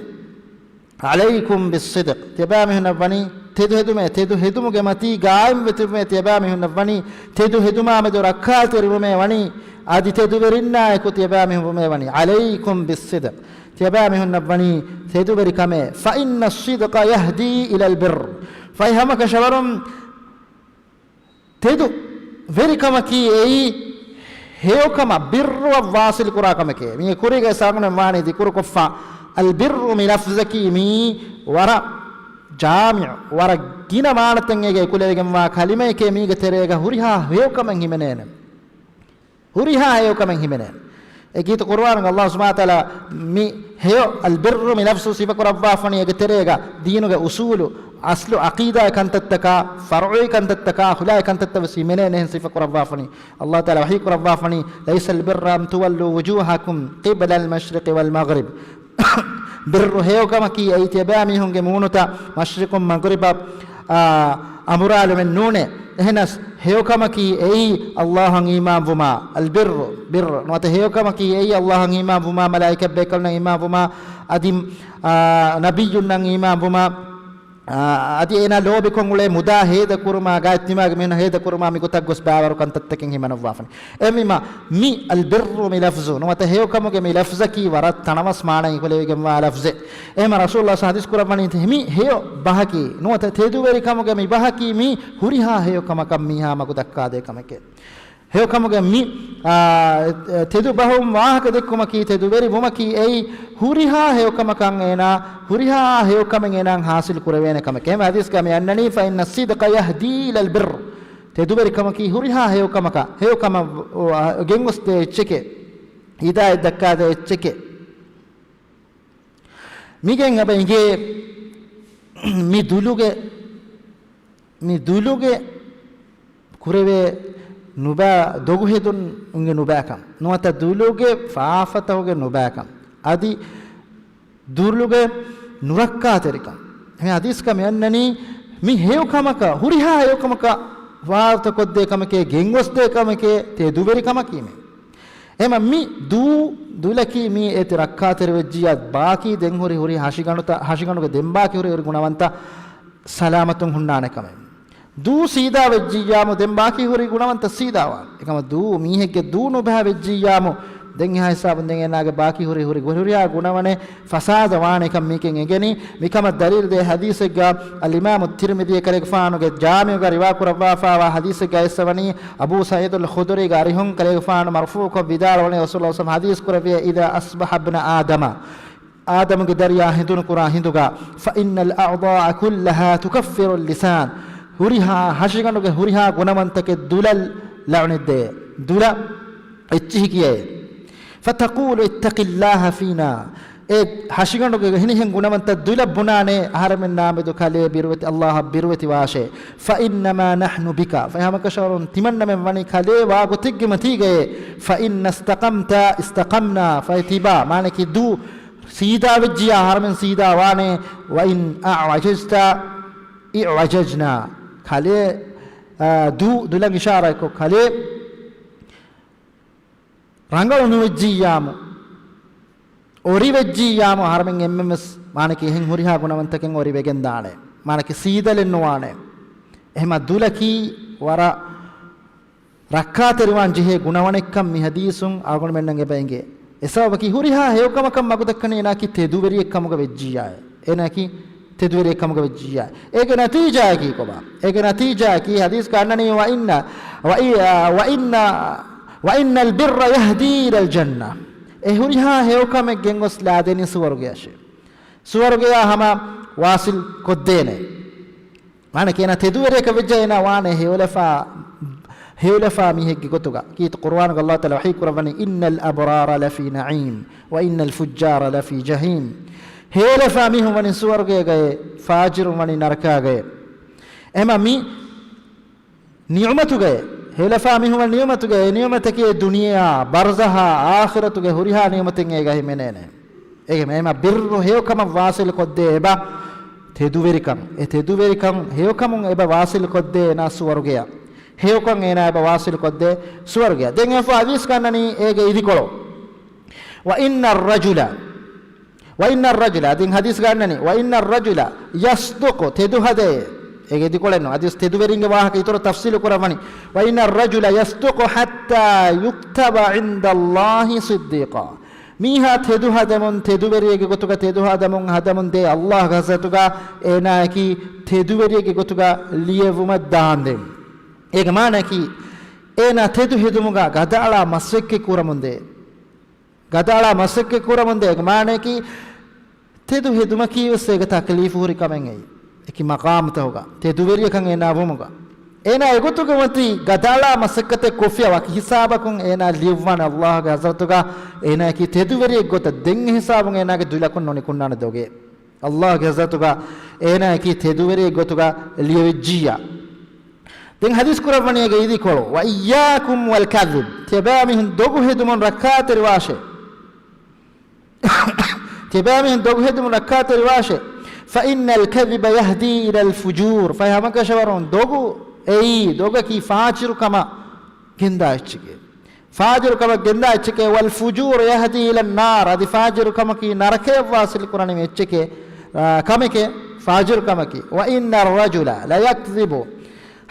عليكم بالصدق، ތިޔަބައިމީހުންނަށްވަނީ ތެދު ހެދުމޭ. ތެދު ހެދުމުގެ މަތީ ގާއިމްވެ ތިބުމޭ. ތިޔަބައިމީހުންނަށްވަނީ ތެދު ހެދުމާމެދު ރައްކާތެރިވުމޭ ވަނީ. އަދި ތެދުވެރިންނާއެކު ތިޔަބައިމީހުން ވުމޭ ވަނީ. عليكم بالصدق، ތިޔަބައިމީހުންނަށްވަނީ ތެދުވެރިކަމޭ. فإن الصدق يهدي إلى البر، ފަހެ ހަމަކަށަވަރުން ތެދު ވެރިކަމަކީ އެއީ ހެޔޮކަމަށް، ބިއްރުއަށް ވާސިލް ކުރާ ކަމެކޭ. މީ ކުރީގައި ސާގުނެ ވާނީ ޛިކުރުކޮށްފަ، އަލްބިއްރު މި ލަފްޒަކީ މީ ވަރަށް ޖާމިޢު، ވަރަށް ގިނަ މާނަތައް އޭގައި އެކުލެވިގެންވާ ކަލިމައެކޭ. މީގެ ތެރޭގަ ހުރިހާ ހެޔޮކަމެއް ހިމެނޭނެ. ހުރިހާ ހެޔޮކަމެއް ހިމެނޭ. އެ ކީރިތި ޤުރުއާނުގަ ﷲ ސުބްޙާނަހޫ ވަތަޢާލާ މި ހެޔޮ އަލްބިއްރު މި ލަފްޒު ސިފަކުރައްވާފަނީ އޭގެ ތެރޭގަ ދީނުގެ އުޞޫލު، އަޞްލު، ޢަޤީދާ ކަންތައްތަކާ، ފަރުޢީ ކަންތައްތަކާ، ޚުލާއީ ކަންތައްތައް ވެސް ހިމެނޭނެ އެހެން ސިފަކުރައްވާފަނީ. ﷲ ތަޢާލާ ވަޙީ ކުރައްވާފަނީ، ليس البر أن تولوا وجوهكم قبل المشرق والمغرب. ބިއްރު ހެޔޮކަމަކީ އެއީ ތިޔަބައިމީހުންގެ މޫނުތައް މަޝްރިޤުން މަޣްރިބަށް، އާ، އަނބުރާލުމެއް ނޫނޭ. އެހެނަސް ހެޔޮކަމަކީ އެއީ ﷲ އަށް އީމާންވުމާ، އަލްބިއްރު، ބިއްރު ނުވަތަ ހެޔޮކަމަކީ އެއީ ﷲ އަށް އީމާންވުމާ، މަލާއިކަތް ބޭކަލުންނަށް އީމާންވުމާ، އަދި، އާ، ނަބިއްޔުންނަށް އީމާންވުމާ، އާ، އަދި އޭނާ ލޯބިކޮށް އުޅޭ މުދާ ހޭދަކުރުމާ، ގާތް ތިމާގެ މީހުންނަށް ހޭދަކުރުމާ، މިގޮތަށް ގޮސް ބާވަރު ކަންތައްތަކެއް ހިމަނައްވާފަނީ. އެހެންވީމާ، މި އަލްބިއްރު މި ލަފްޒު ނުވަތަ ހެޔޮކަމުގެ މި ލަފްޒަކީ ވަރަށް ތަނަވަސް މާނައިން ކުލެވިގެންވާ ލަފްޒެއް. އެހެންމަ ރަސޫލުﷲ ޙަދީޘް ކުރައްވަނީ މި ހެޔޮ ބަހަކީ ނުވަތަ ތެދުވެރިކަމުގެ މި ބަހަކީ މީ ހުރިހާ ހެޔޮކަމަކަށް މީހާ މަގު ދައްކާދޭ ކަމެކޭ. ހެޔޮކަމުގެ މި، އާ، ތެދު ބަހުން ވާހަކަ ދެއްކުމަކީ، ތެދުވެރި ވުމަކީ އެއީ ހުރިހާ ހެޔޮކަމަކަށް އޭނާ، ހުރިހާ ހެޔޮކަމެއް އޭނާ ޙާޞިލް ކުރެވޭނެ ކަމެކޭ. އެހެންމަ ޙަދީޘްގަ މި އަންނަނީ، فإن الصدق يهدي إلى البر. ތެދުވެރިކަމަކީ ހުރިހާ ހެޔޮކަމަކަށް، ހެޔޮކަމަށް ގެންގޮސްދޭ އެއްޗެކޭ. ހިދާޔަތް ދައްކާދޭ އެއްޗެކޭ. މިގެން އެބަ އިނގޭ މި ދުލުގެ، މި ދުލުގެ ކުރެވޭ ނުބައި ދޮގުހެދުންގެ ނުބައިކަން ނުވަތަ ދުލުގެ ފާފަތަކުގެ ނުބައިކަން އަދި ދުލުގެ ނުރައްކާތެރިކަން. މި ޙަދީޘްގަ މި އަންނަނީ މި ހެޔޮކަމަކަށް، ހުރިހާ ހެޔޮކަމަކަށް ވާރުތަކޮށްދޭ ކަމެކޭ، ގެންގޮސްދޭ ކަމެކޭ، ތެދުވެރި ކަމަކީ މި. އެހެންމަ މި ދޫ ދުލަކީ މީ އޭތި ރައްކާތެރިވެއްޖިއްޔާ، ބާކީ ދެން ހުރި ހުރި ހަށިގަނޑުތައް، ހަށިގަނޑުގެ ދެން ބާކީ ހުރި ހުރި ގުނަވަންތައް ސަލާމަތުން ހުންނާނެ ކަމެއް. ދޫ ސީދާ ވެއްޖިއްޔާމު، ދެން ބާކީ ހުރި ގުނަވަންތައް ސީދާވާނެ. އެކަމަ ދޫ މީހެއްގެ ދޫ ނުބަހަ ވެއްޖިއްޔާމު، ދެން އެހާ ހިސާބުން ދެން އޭނާގެ ބާކީ ހުރި ހުރި ހުރިހާ ގުނަވަނެއް ފަސާދަ ވާނެކަން މީކެން އެނގެނީ. މިކަމަށް ދަލީލު ދޭ ޙަދީޘެއްގަ، އަލްއިމާމު ތިރްމިޛީ ކަލޭގެފާނުގެ ޖާމިޢުގަ ރިވާ ކުރައްވާފާވާ ޙަދީޘެއްގަ އެއްސަވަނީ، އަބޫ ސަޢީދުލް ޚުދުރީގެ އަރިހުން ކަލޭގެފާނު މަރުފޫޢުކޮށް ވިދާޅުވަނީ، ރަސޫލުﷲ ޞައްލަﷲ ޢަލައިހި ވަސައްލަމަ ޙަދީޘް ކުރެއްވިއޭ، إذا أصبح ابن آدم، އާދަމުގެ ދަރިޔާ ހެނދުނު ކުރާ ހިނދުގަ، فإن الأعضاء كلها تكفر اللسان، ހުރިހާ ހަށިގަނޑުގެ ހުރިހާ ގުނަވަންތަކެއް ދުލަށް ލަޢުނަތްދޭ، ދުލަށް އެއްޗިހި ކިޔޭ. فتقول اتق الله فينا. އެ ހަށިގަނޑުގެ ހިނިހެން ގުނަވަންތައް ދުލަށް ބުނާނެ، އަހަރެމެންނާމެދު ކަލޭ ބިރުވެތި، ﷲ އަށް ބިރުވެތިވާށޭ. فإنما نحن بك. ފަހެ ހަމަކަށަވަރުން ތިމަންނަމެން ވަނީ ކަލޭ ވާގޮތެއްގެ މަތީގައޭ. فإن استقمت استقمنا. ފަހެ ތިބާ، މާނައަކީ ދޫ ސީދާވެއްޖިއްޔާ އަހަރެމެން ސީދާވާނެ. وإن أعوججت اعوججنا. ކަލޭ، އާ، ދޫ، ދުލަށް އިޝާރާތްކޮށް ކަލޭ ރަނގަޅު ނުވެއްޖިއްޔާމު، އޮރިވެއްޖިއްޔާމު، އަހަރެމެން އެންމެންވެސް މާނައަކީ އެހެން ހުރިހާ ގުނަވަންތަކެއް އޮރިވެގެންދާނެ. މާނައަކީ ސީދަލެއް ނުވާނެ. އެހެމަ ދުލަކީ ވަރަށް ރައްކާތެރިވާން ޖެހޭ ގުނަވަނެއްކަން މި ޙަދީޘުން އަޅުގަނޑުމެންނަށް އެބަ އެނގޭ. އެ ސަބަބަކީ ހުރިހާ ހެޔޮކަމަކަށް މަގުދައްކަނީ އޭނާއަކީ ތެދުވެރިއެއް ކަމުގަ ވެއްޖިއްޔާ. އޭނާއަކީ ތެދުވެރިއެއް ކަމުގަ ވެއްޖިއްޔާ. އޭގެ ނަތީޖާއަކީ ކޮބާ؟ އޭގެ ނަތީޖާއަކީ ޙަދީޘްގަ އަންނަނީ، وإن، وإ-، وإن، وإن البر يهدي إلى الجنة. އެ ހުރިހާ ހެޔޮކަމެއް ގެންގޮސް ލާދޭނީ ސުވަރުގެއަށޭ. ސުވަރުގެޔާ ހަމަ ވާސިލް ކޮށްދޭނެ. މާނައަކީ އޭނާ ތެދުވެރިއަކަށް ވެއްޖެއްޔާ އޭނާ ވާނެ ހެޔޮލަފާ، ހެޔޮލަފާ މީހެއްގެ ގޮތުގަ. ކީރިތި ޤުރުއާނުގަ ﷲ ތަޢާލާ ވަޙީ ކުރައްވަނީ، إن الأبرار لفي نعيم وإن الفجار لفي جحيم. ހެޔޮލަފާ މީހުން ވަނީ ސުވަރުގޭގައޭ، ފާޖިރުން ވަނީ ނަރަކާގައޭ. އެހެމަ މި ނިޢުމަތުގައޭ، ހެޔޮލަފާ މީހުން ވަނީ ނިޢުމަތުގައޭ، އެ ނިޢުމަތަކީ ދުނިޔެއާ، ބަރްޒަޚާ، އާޚިރަތުގެ ހުރިހާ ނިޢުމަތެއް އޭގަ ހިމެނޭނެ. އޭގެ މޭމާ ބިއްރު ހެޔޮކަމަށް ވާސިލު ކޮށްދޭ އެބަ ތެދުވެރިކަން. އެ ތެދުވެރިކަން ހެޔޮކަމުން އެބަ ވާސިލު ކޮށްދޭ އޭނާ ސުވަރުގެއަށް. ހެޔޮކަން އޭނާ އެބަ ވާސިލު ކޮށްދޭ ސުވަރުގެއަށް. ދެން އެފަ ޙަދީޘް ގަންނަނީ އޭގެ އިދިކޮޅު. وإن الرجل، وإن الرجل، ދެން ޙަދީޘް ގަންނަނީ، وإن الرجل يصدق، ތެދު ހަދޭ. އޭގެ އިދިކޮޅެއް ނޫން. ޙަދީޘް ތެދުވެރިންގެ ވާހަކަ އިތުރަށް ތަފްޞީލު ކުރައްވަނީ. وإن الرجل يصدق حتى يكتب عند الله صديقا. މީހާ ތެދު ހަދަމުން، ތެދުވެރިއެއްގެ ގޮތުގަ ތެދު ހަދަމުން، ހަދަމުން ދޭ ﷲގެ ޙަޟްރަތުގަ އޭނާއަކީ ތެދުވެރިއެއްގެ ގޮތުގަ ލިޔެވުމަށް ދާންދެން. އޭގެ މާނައަކީ، އޭނާ ތެދު ހެދުމުގަ ގަދައަޅާ މަސައްކަތް ކުރަމުންދޭ. ގަދައަޅާ މަސައްކަތް ކުރަމުންދޭ. އޭގެ މާނައަކީ، ތެދު ހެދުމަކީ ވެސް އޭގެ ތަކްލީފު ހުރި ކަމެއް އެއީ. އެކި މަޤާމުތަކުގަ، ތެދުވެރިޔަކަށް އޭނާ ވުމުގަ. އޭނާ އެގޮތުގެ މަތީ ގަދައަޅާ މަސައްކަތެއް ކޮށްފިޔާ ވަކި ހިސާބަކުން އޭނާ ލިޔުއްވާނެ ﷲގެ ޙަޟްރަތުގަ އޭނާއަކީ ތެދުވެރިއެއް ގޮތަށް. ދެން އެ ހިސާބުން އޭނާގެ ދުލަކުން ނުނިކުންނާނެ ދޮގެއް. ﷲގެ ޙަޟްރަތުގަ އޭނާއަކީ ތެދުވެރިއެއް ގޮތުގަ ލިޔެވިއްޖިއްޔާ. ދެން ޙަދީޘް ކުރައްވަނީ އޭގެ އިދިކޮޅު، وإياكم والكذب، ތިޔަބައިމީހުން ދޮގު ހެދުމުން ރައްކާތެރިވާށޭ. ތިޔަބައިމީހުން ދޮގު ހެދުމުން ރައްކާތެރިވާށޭ. فإن الكذب يهدي إلى الفجور، ފަހެ ހަމަކަށަވަރުން ދޮގު އެއީ، ދޮގަކީ ފާޖިރުކަމަށް ގެންދާ އެއްޗެކޭ. ފާޖިރުކަމަށް ގެންދާ އެއްޗެކޭ. والفجور يهدي إلى النار، އަދި ފާޖިރުކަމަކީ ނަރަކަޔަށް ވާސިލު ކުރަނިވި އެއްޗެކޭ، އާ، ކަމެކޭ ފާޖިރުކަމަކީ. وإن الرجل ليكذب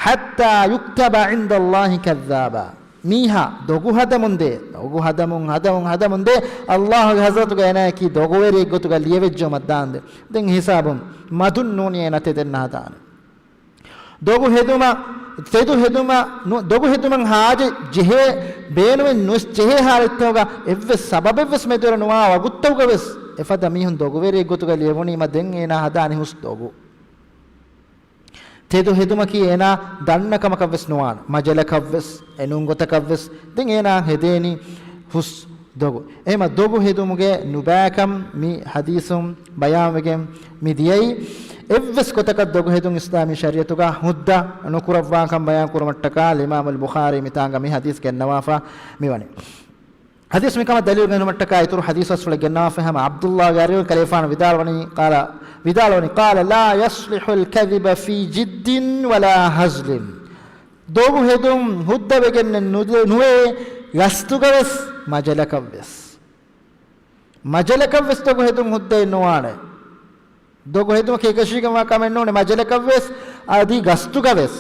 حتى يكتب عند الله كذابا. މީހާ ދޮގު ހަދަމުންދޭ، ދޮގު ހަދަމުން، ހަދަމުން، ހަދަމުންދޭ، ﷲގެ ޙަޟްރަތުގަ އޭނާއަކީ ދޮގުވެރިއެއް ގޮތުގަ ލިޔެވިއްޖެއުމަށް ދާންދެން. ދެން ހިސާބުން މަދުން ނޫނީ އޭނާ ތެދެއް ނަހަދާނެ. ދޮގު ހެދުމަށް، ތެދު ހެދުމަށް، ނު-، ދޮގު ހެދުމަށް ހާޖަތް ޖެހޭ، ބޭނުމެއް ނުވެސް ޖެހޭ ޙާލަތްތަކުގަ އެއްވެސް ސަބަބެއްވެސް މެދުވެރި ނުވާ ވަގުތުތަކުގަވެސް އެފަދަ މީހުން ދޮގުވެރިއެއް ގޮތުގަ ލިޔެވުނީމަ ދެން އޭނާ ހަދާނީ ހުސް ދޮގު. ތެދު ހެދުމަކީ އޭނާ ދަންނަ ކަމަކަށްވެސް ނުވާނެ. މަޖަލަކަށްވެސް، އެނޫންގޮތަކަށްވެސް ދެން އޭނާ ހެދޭނީ ހުސް ދޮގު. އެހެމަ ދޮގު ހެދުމުގެ ނުބައިކަން މި ޙަދީޘުން ބަޔާންވެގެން މި ދިޔައީ. އެއްވެސް ގޮތަކަށް ދޮގު ހެދުން އިސްލާމީ ޝަރީޢަތުގަ ހުއްދަ ނުކުރައްވާކަން ބަޔާން ކުރުމަށްޓަކާ އިމާމުލް ބުޚާރީ މިތާނގަ މި ޙަދީޘް ގެންނަވާފަ މިވަނީ. ޙަދީޘް މިކަމަށް ދަލީލު ގެންނުމަށްޓަކާ އިތުރު ޙަދީޘް އަސްލެއް ގެންނަވާފަ ހަމަ ޢަބްދުﷲގެ އަރިހުން ކަލޭފާނު ވިދާޅުވަނީ، ޤާލަ، ވިދާޅުވަނީ، ޤާލަ، ލާ ޔަޞްލިޙުލް ކަޛިބަ ފީ ޖިއްދިން ވަލާ ހަޒްލިން. ދޮގު ހެދުން ހުއްދަވެގެން ނުދެ-، ނުވޭ، ގަސްތުގަވެސް މަޖަލަކަށްވެސް. މަޖަލަކަށްވެސް ދޮގު ހެދުން ހުއްދައެއް ނުވާނެ. ދޮގު ހެދުމަކީ އެކަށީގެންވާ ކަމެއް ނޫނޭ، މަޖަލަކަށްވެސް އަދި ގަސްތުގަވެސް.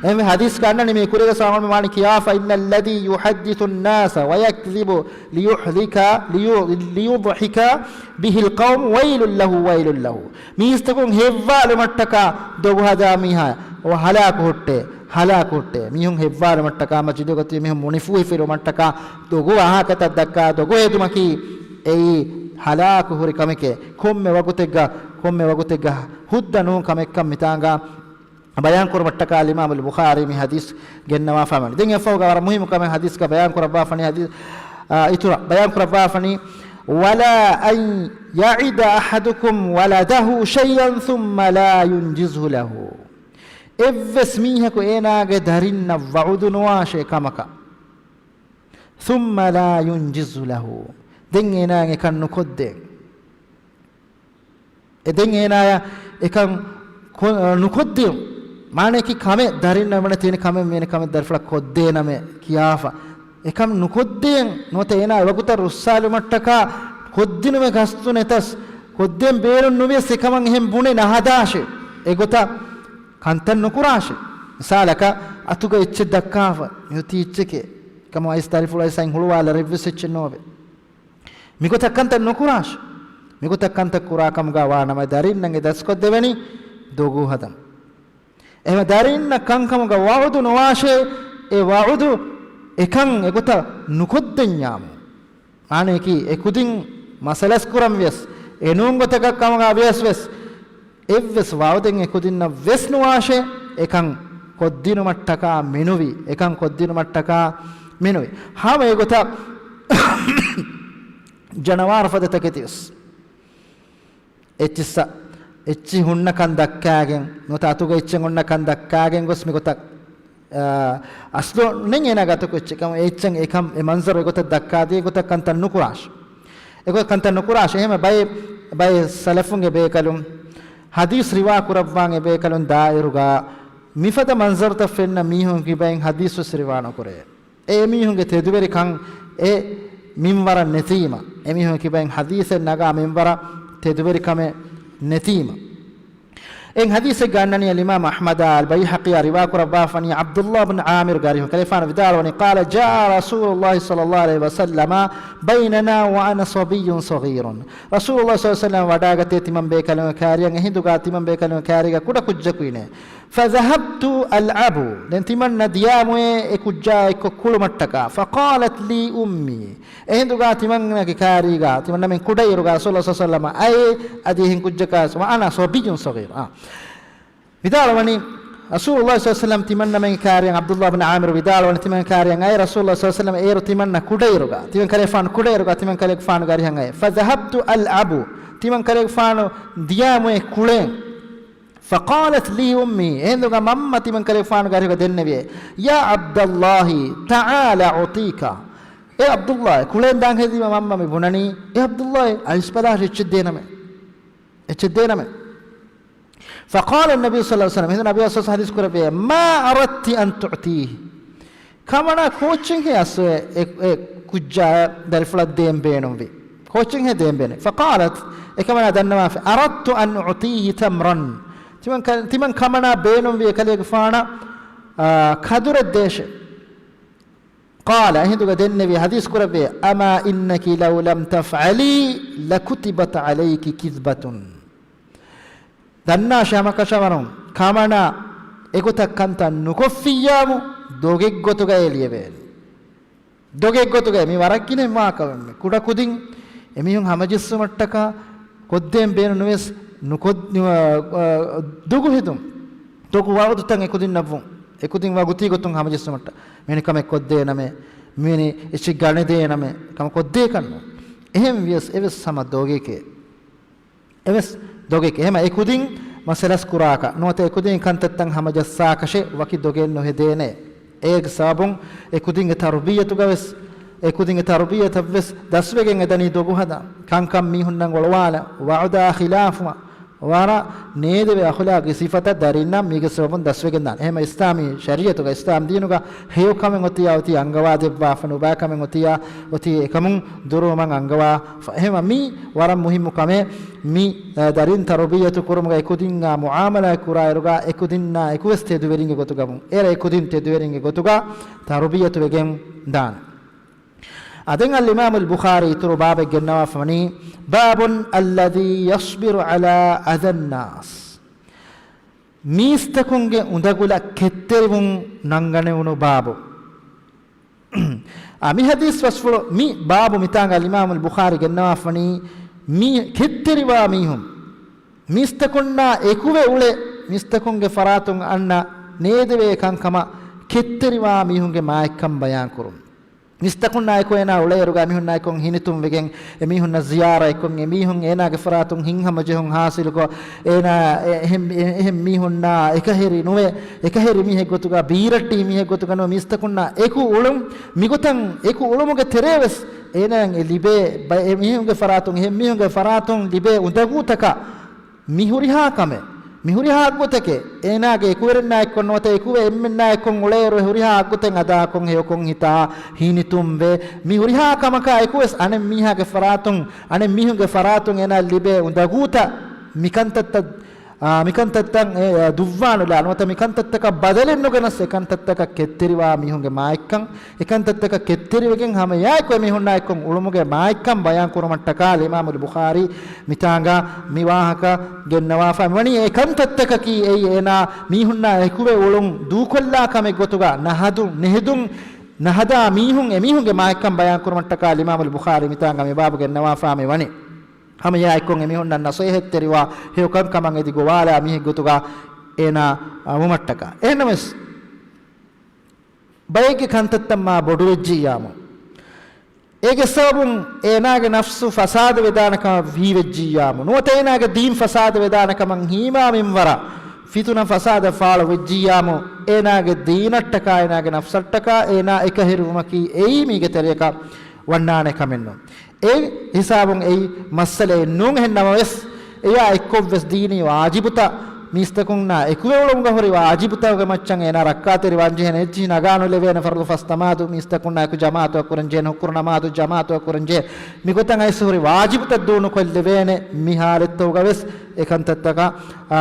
އެހެންވެ ޙަދީޘްގަ އަންނަނީ މި ކުރިގަ ސާމަން މާނި ކިޔާފަ، إن الذي يحدث الناس ويكذب ليضحك، ليو-، ليضحك به القوم ويل له ويل له. މީސްތަކުން ހެއްވާލުމަށްޓަކާ ދޮގު ހަދާ މީހާ ހަލާކު ހުއްޓޭ، ހަލާކު ހުއްޓޭ. މީހުން ހެއްވާލުމަށްޓަކާ، މަޖިލީހުގަ ތިބި މީހުން މުނިފޫހިފިލުމަށްޓަކާ ދޮގު ވާހަކަތައް ދައްކާ ދޮގު ހެދުމަކީ އެއީ ހަލާކު ހުރި ކަމެކޭ. ކޮންމެ ވަގުތެއްގަ، ކޮންމެ ވަގުތެއްގަ ހުއްދަ ނޫން ކަމެއްކަން މިތާނގަ ބަޔާން ކުރުމަށްޓަކާ އިމާމުލް ބުޚާރީ މި ޙަދީޘް ގެންނަވާފަ ވަނީ. ދެން އެއަށްފަހުގަ ވަރަށް މުހިއްމު ކަމެއް ޙަދީޘްގަ ބަޔާން ކުރައްވާފަނީ، ޙަދީޘް، އާ، އިތުރަށް ބަޔާން ކުރައްވާފަނީ، ولا أن يعد أحدكم ولده شيئا ثم لا ينجزه له. އެއްވެސް މީހަކު އޭނާގެ ދަރިންނަށް ވަޢުދު ނުވާށޭ ކަމަކަށް. ثم لا ينجزه له. ދެން އޭނާއަށް އެކަން ނުކޮށްދޭން. އެ ދެން އޭނާޔަށް އެކަން ކޮ-، ނުކޮށްދިޔުން. މާނައަކީ ކަމެއް ދަރިންނަށް ވަނަ ތިނި ކަމެއް މިނެ ކަމެއް ދަރިފުޅަށް ކޮށްދޭނަމޭ ކިޔާފަ. އެކަން ނުކޮށްދޭން ނުވަތަ އޭނާ އެވަގުތަށް ރުއްސާލުމަށްޓަކާ ކޮށްދިނުމެއް ގަސްތު ނެތަސް ކޮށްދޭން ބޭނުން ނުވިޔަސް އެކަމަށް އެހެން ބުނެ ނަހަދާށޭ. އެގޮތަށް ކަންތައް ނުކުރާށޭ. މިސާލަކަށް އަތުގަ އެއްޗެއް ދައްކާފަ މިއޮތީ އެއްޗެކޭ. ކަމަށް އައިސް ދަރިފުޅައިސް އަތް ހުޅުވާލަ ރެއްވެސް އެއްޗެއް ނޯވޭ. މިގޮތަށް ކަންތައް ނުކުރާށި. މިގޮތަށް ކަންތައް ކުރާ ކަމުގަ ވާނަމަ ދަރިންނަށް އެ ދަސްކޮށްދެވެނީ ދޮގު ހަދަމުން. އެހެން ދަރިންނަށް ކަންކަމުގަ ވަޢުދު ނުވާށޭ، އެ ވަޢުދު އެކަން އެގޮތަށް ނުކޮށްދެންޏާމު. މާނަޔަކީ އެ ކުދިން މަސަލަސް ކުރަން ވިޔަސް، އެނޫން ގޮތަކަށް ކަމުގަ ވިޔަސް ވެސް، އެއްވެސް ވަޢުދެއް އެކުދިންނަށް ވެސް ނުވާށޭ، އެކަން ކޮށްދިނުމަށްޓަކާ މެނުވި، އެކަން ކޮށްދިނުމަށްޓަކާ މެނުވި. ހަމަ އެގޮތަށް ޖަނަވާރު ފަދަ ތަކެތިވެސް. އެއްޗިއްސަ، އެއްޗި ހުންނަކަން ދައްކާގެން، ނުވަތަ އަތުގަ އެއްޗެއް ހުންނަކަން ދައްކާގެން ގޮސް މިގޮތަށް، އާ، އަސްލު ނެތް އޭނާގެ އަތުގަ އެއްޗެއް ކަމަށް އެއްޗެއް އެކަން އެ މަންޒަރު އެގޮތަށް ދައްކާދޭ ގޮތަށް ކަންތައް ނުކުރާށި. އެގޮތަށް ކަންތައް ނުކުރާށޭ. އެހެންމެ ބައެއް، ބައެއް ސަލަފުންގެ ބޭކަލުން، ޙަދީޘް ރިވާ ކުރައްވާން އެ ބޭކަލުން ދާއިރުގަ މިފަދަ މަންޒަރުތައް ފެންނަ މީހުން ކިބައިން ޙަދީޘް ވެސް ރިވާ ނުކުރޭ. އެ އެމީހުންގެ ތެދުވެރިކަން އެ މިންވަރަށް ނެތީމަ، އެމީހުން ކިބައިން ޙަދީޘެއް ނަގާ މިންވަރަށް ތެދުވެރިކަމެއް ނެތީމަ. އެއިން ޙަދީޘެއް ގަންނަނީ އަލްއިމާމް އަޙްމަދާ އަލްބައިހަޤީއާ ރިވާކުރައްވާފަނީ ޢަބްދުﷲ ބިން ޢާމިރުގެ އަރިހުން ކަލޭފާނު ވިދާޅުވަނީ، قال جاء رسول الله صلى الله عليه وسلم بيننا وأنا صبي صغير. ރަސޫލުﷲ ޞައްލަﷲ ޢަލައިހި ވަސައްލަމަ ވަޑާގަތޭ ތިމަން ބޭކަލުންގެ ކާރިއަށް، އެހިނދުގަ ތިމަން ބޭކަލުންގެ ކާރީގަ ކުޑަ ކުއްޖަކު އިނޭ. فذهبت ألعب. ދެން ތިމަންނަ ދިޔާމުއޭ އެ ކުއްޖާ އެއްކޮށް ކުޅުމަށްޓަކާ. فقالت لي أمي. އެހިނދުގަ ތިމަންނަގެ ކާރީގަ، ތިމަންނަމެން ކުޑައިރުގަ ރަސޫލުﷲ ޞައްލަﷲ ޢަލައިހި ވަސައްލަމަ އައޭ އަދި އެހެން ކުއްޖަކާ، وأنا صبي صغير. އާ. ވިދާޅުވަނީ، ރަސޫލުﷲ ޞައްލަﷲ ޢަލައިހި ވަސައްލަމަ ތިމަންނަމެން ކާރިއަށް، ޢަބްދުﷲ ބިން ޢާމިރު ވިދާޅުވަނީ، ތިމަން ކާރިއަށް އައި ރަސޫލުﷲ ޞައްލަﷲ ޢަލައިހި ވަސައްލަމަ އޭރު ތިމަންނަ ކުޑައިރުގަ، ތިމަން ކަލޭގެފާނު ކުޑައިރުގަ، ތިމަން ކަލޭގެފާނުގެ އަރިހަށް އައި. فذهبت ألعب. ތިމަން ކަލޭގެފާނު ދިޔާމުއޭ ކުޅެން. فقالت لي أمي. އެހިނދުގަ މަންމަ ތިމަން ކަލޭގެފާނުގެ އަރިހުގަ ދެންނެވިއޭ. يا عبد الله تعال أعطيك. އޭ ޢަބްދުﷲ، ކުޅެން ދާން ހެދީމަ މަންމަ މި ބުނަނީ، އޭ ޢަބްދުﷲ، އައިސް ބަލާށޭ އެއްޗެއް ދޭނަމޭ. އެއްޗެއް ދޭނަމޭ. فقال النبي صلى الله عليه وسلم، އެހިނދު ނަބީ ޞައްލަﷲ ޢަލައިހި ވަސައްލަމަ ޙަދީޘް ކުރެއްވިއޭ، ما أردت أن تعطيه. ކަމަނާ ކޯއްޗެއްހޭ އަސްލު އެ، އެ ކުއްޖާއަށް ދަރިފުޅަށް ދޭން ބޭނުންވީ؟ ކޯއްޗެއްހޭ ދޭން ބޭނުން؟ فقالت، އެކަމަނާ ދަންނަވާފަ، أردت أن أعطيه تمرا. ތިމަން ކަ-، ތިމަން ކަމަނާ ބޭނުންވީ އެކަލޭގެފާނަށް، އާ، ކަދުރެއް ދޭށޭ. قال، އެހިނދުގަ ދެންނެވި ޙަދީޘް ކުރެއްވި، أما إنك لو لم تفعلي لكتبت عليك كذبة. ދަންނާށޭ ހަމަކަށަވަރުން، ކަމަނާ އެގޮތަށް ކަންތައް ނުކޮށްފިއްޔާމު، ދޮގެއްގޮތުގައޭ ލިޔެވޭނީ. ދޮގެއްގޮތުގައޭ. މި ވަރަށް ގިނަ ވާހަކަ ކުޑަކުދިން އެމީހުން ހަމަޖެއްސުމަށްޓަކާ ކޮށްދޭން ބޭނުން ނުވެސް ނުކޮށް-، އަ، އަ، ދޮގު ހެދުން. ދޮގު ވަގުތުތައް އެކުދިންނަށްވުން. އެކުދިން ވަގުތީ ގޮތުން ހަމަޖެއްސުމަށްޓަ. މިވެނި ކަމެއް ކޮށްދޭނަމޭ. މިވެނި އެއްޗެއް ގަނެދޭނަމޭ. ކަމަށް ކޮށްދޭކަށްނު. އެހެން ވިޔަސް އެވެސް ހަމަ ދޮގެކޭ. އެވެސް ދޮގެކޭ. އެހެމަ އެކުދިން މަސަލަސް ކުރާކަށް ނުވަތަ އެކުދިން ކަންތައްތައް ހަމަޖައްސާކަށެއް ވަކި ދޮގެއް ނުހެދޭނެ. އޭގެ ސަބަބުން އެކުދިންގެ ތަރުބިއްޔަތުގަވެސް، އެކުދިންގެ ތަރުބިއްޔަތަށްވެސް ދަސްވެގެން އެދަނީ ދޮގު ހަދާ، ކަންކަން މީހުންނަށް އޮޅުވާލަ، ވަޢުދާ ޚިލާފުވާ، ވަރަށް ނޭދެވޭ އަޚުލާގީ ސިފަތައް ދަރިންނަށް މީގެ ސަބަބުން ދަސްވެގެންދާނެ. އެހެމަ އިސްލާމީ ޝަރީޢަތުގަ، އިސްލާމް ދީނުގަ ހެޔޮކަމެއް އޮތިޔާ އޮތީ އަންގަވާ ދެއްވާފަ، ނުބައިކަމެއް އޮތިޔާ އޮތީ އެކަމުން ދުރުވުމަށް އަންގަވާފަ. އެހެމަ މީ ވަރަށް މުހިއްމު ކަމެއް. މި، އަ، ދަރިން ތަރުބިއްޔަތު ކުރުމުގަ އެކުދިންނާ މުޢާމަލާތް ކުރާއިރުގަ އެކުދިންނާ އެކުވެސް ތެދުވެރިންގެ ގޮތުގަ ވުން. އޭރަ އެކުދިން ތެދުވެރިންގެ ގޮތުގަ ތަރުބިއްޔަތު ވެގެން ދާނެ. އަދެން އަލްއިމާމު އަލްބުޚާރީ އިތުރު ބާބެއް ގެންނަވާފަވަނީ، باب الذي يصبر على أذى الناس. މީސްތަކުންގެ އުނދަގުލަށް ކެތްތެރިވުން ނަންގަނެވުނު ބާބު. އާ، މި ޙަދީޘް ފަސްފުޅު މި ބާބު މިތާނގަ އަލްއިމާމު އަލްބުޚާރީ ގެންނަވާފަނީ، މި ކެތްތެރިވާ މީހުން، މީސްތަކުންނާ އެކުވެ އުޅެ، މީސްތަކުންގެ ފަރާތުން އަންނަ ނޭދެވޭ ކަންކަމަށް ކެތްތެރިވާ މީހުންގެ މާތްކަން ބަޔާންކުރުން. މީސްތަކުންނާ އެކު އޭނާ އުޅޭއިރުގަ އެމީހުންނާ އެކު ހިނިތުންވެގެން، އެމީހުންނަށް ޒިޔާރަތްކޮށް، އެމީހުން އޭނާގެ ފަރާތުން ހިތްހަމަޖެހުން ހާސިލުކޮށް، އޭނާ އެ-، އެހެން، އެ-، އެހެން މީހުންނާ އެކަހެރި ނުވެ، އެކަހެރި މީހެއްގޮތުގަ، ބީރައްޓިހި މީހެއްގޮތުގަ ނުވެ، މީސްތަކުންނާ އެކު އުޅުން، މިގޮތަށް އެކު އުޅުމުގެ ތެރޭވެސް އޭނާއަށް އެ ލިބޭ ބަ-، އެމީހުންގެ ފަރާތުން، އެހެން މީހުންގެ ފަރާތުން ލިބޭ އުނދަގޫތަކަށް މި ހުރިހާ ކަމެއް، މި ހުރިހާ އަގުތަކެއް، އޭނާގެ އެކުވެރިންނާ އެއްކޮށް ނުވަތަ އެކުވެ އެންމެންނާ އެއްކޮށް އުޅޭއިރު އެ ހުރިހާ އަގުތައް އަދާކޮށް ހެޔޮކޮށް ހިތާ ހިނިތުންވެ، މި ހުރިހާ ކަމަކާ އެކުވެސް އަނެއް މީހާގެ ފަރާތުން، އަނެއް މީހުންގެ ފަރާތުން އޭނާ ލިބޭ އުނދަގޫތައް، މިކަންތައްތައް، އާ، މިކަންތައްތައް، އެ، އެ، ދުއްވާނުލާ ނުވަތަ މިކަންތައްތަކަށް ބަދަލެއް ނުގެނަސް އެކަންތައްތަކަށް ކެތްތެރިވާ މީހުންގެ މާތްކަން، އެކަންތައްތަކަށް ކެތްތެރިވެގެން ހަމައެއާއެކު އެމީހުންނާ އެއްކޮށް އުޅުމުގެ މާތްކަން ބަޔާން ކުރުމަށްޓަކާ އަލްއިމާމު އަލްބުޚާރީ މިތާނގަ މި ވާހަކަ ގެންނަވާފަ. މިވަނީ އެ ކަންތައްތަކަކީ އެއީ އޭނާ މީހުންނާ އެކުވެ އުޅުން ދޫކޮށްލާ ކަމެއް ގޮތުގަ ނަހަދު ނެހެދުން ނަހަދާ މީހުން އެމީހުންގެ މާތްކަން ބަޔާން ކުރުމަށްޓަކާ އަލްއިމާމު އަލްބުޚާރީ މިތާނގަ މި ބާބު ގެންނަވާފާ މިވަނީ. ހަމައެއާއެކު އެމީހުންނަށް ނަޞޭޙަތްތެރިވާ ހެޔޮ ކަންކަމަށް އެދި ގޮވާލާ މީހެއްގޮތުގަ އޭނާ ވުމަށްޓަކާ. އެހެންނަމަވެސް، ބައެއްގެ ކަންތައްތައް މާ ބޮޑުވެއްޖިއްޔާމު، އޭގެ ސަބަބުން އޭނާގެ ނަފްސު ފަސާދަ ވެދާނެ ކަމަށް ވީވެއްޖިއްޔާމު، ނުވަތަ އޭނާގެ ދީން ފަސާދަ ވެދާނެ ކަމަށް ހީމާ މިންވަރަށް ފިތުނަ ފަސާދަ ފާޅު ވެއްޖިއްޔާމު، އޭނާގެ ދީނަށްޓަކާ، އޭނާގެ ނަފްސަށްޓަކާ އޭނާ އެކަހެރިވުމަކީ އެއީ މީގެ ތެރެއަކަށް ވަންނާނެ ކަމެއްނު. އެ ހިސާބުން އެއީ މައްސަލައެއް ނޫން. އެހެން ނަމަވެސް، އެޔާ އެއްކޮށްވެސް ދީނީ ވާޖިބުތައް، މީސްތަކުންނާ އެކުވެވުޅުމުގަ ހުރި ވާޖިބުތަކުގެ މައްޗަށް އޭނާ ރައްކާތެރިވާން ޖެހޭނެ، އެއްޗިހި ނަގާނުލެވޭނެ، ފަރުޟު ފަސް ނަމާދު މީސްތަކުންނާ އެކު ޖަމާޢަތު ކުރަން ޖެހޭނެ، ހުކުރު ނަމާދު ޖަމާޢަތު ކުރަން ޖެހޭ، މިގޮތަށް އައިސް ހުރި ވާޖިބުތައް ދޫނުކޮށްލެވޭނެ. މި ހާލަތްތަކުގަވެސް އެކަންތައްތަކަށް، އާ،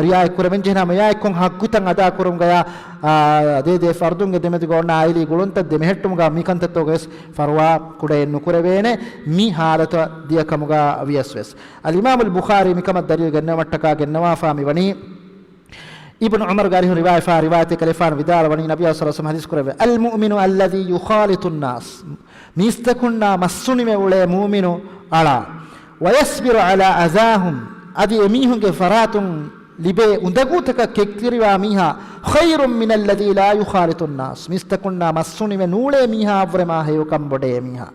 ރިޢާޔަތް ކުރެވެން ޖެހޭނެ. ހަމަ އެއާއެއްކޮށް ހައްގުތައް އަދާ ކުރުމުގަޔާ، އާ، ދޭ ދޭ ފަރުދުންގެ ދެމެދުގަ އޮންނަ އާއިލީ ގުޅުންތައް ދެމެހެއްޓުމުގަ މިކަންތައްތަކުގަވެސް ފަރުވާ ކުޑައެއް ނުކުރެވޭނެ، މި ހާލަތަށް ދިޔަ ކަމުގަ ވިޔަސް ވެސް. އަލްއިމާމުލް ބުޚާރީ މިކަމަށް ދަލީލު ގެންނަވަމަށްޓަކާ ގެންނަވާފާ މިވަނީ، އިބްނު ޢުމަރުގެ އަރިހުން ރިވާޔަތްވާ ރިވާޔަތެއް ކަލޭފާނު ވިދާޅުވަނީ، ނަބިއްޔާ ޞައްލަﷲު ޢަލައިހި ވަސައްލަމަ ޙަދީޘް ކުރެއްވި، "الْمُؤْمِنُ الَّذِي يُخَالِطُ النَّاسَ." މީސްތަކުންނާ މައްސުނިވެ އުޅޭ މުއުމިނު އަޅާ، "وَيَصْبِرُ عَلَىٰ أَذَاهُمْ." އަދި އެމީހުންގެ ފަރާތުން ލިބޭ އުނދަގޫތަކަށް ކެތްތެރިވާ މީހާ، "خَيْرٌ مِّنَ الَّذِي لَا يُخَالِطُ النَّاسَ." މީސްތަކުންނާ މައްސުނިވެ ނޫޅޭ މީހާއަށްވުރެ މާ ހެޔޮކަން ބޮޑޭ މީހާ.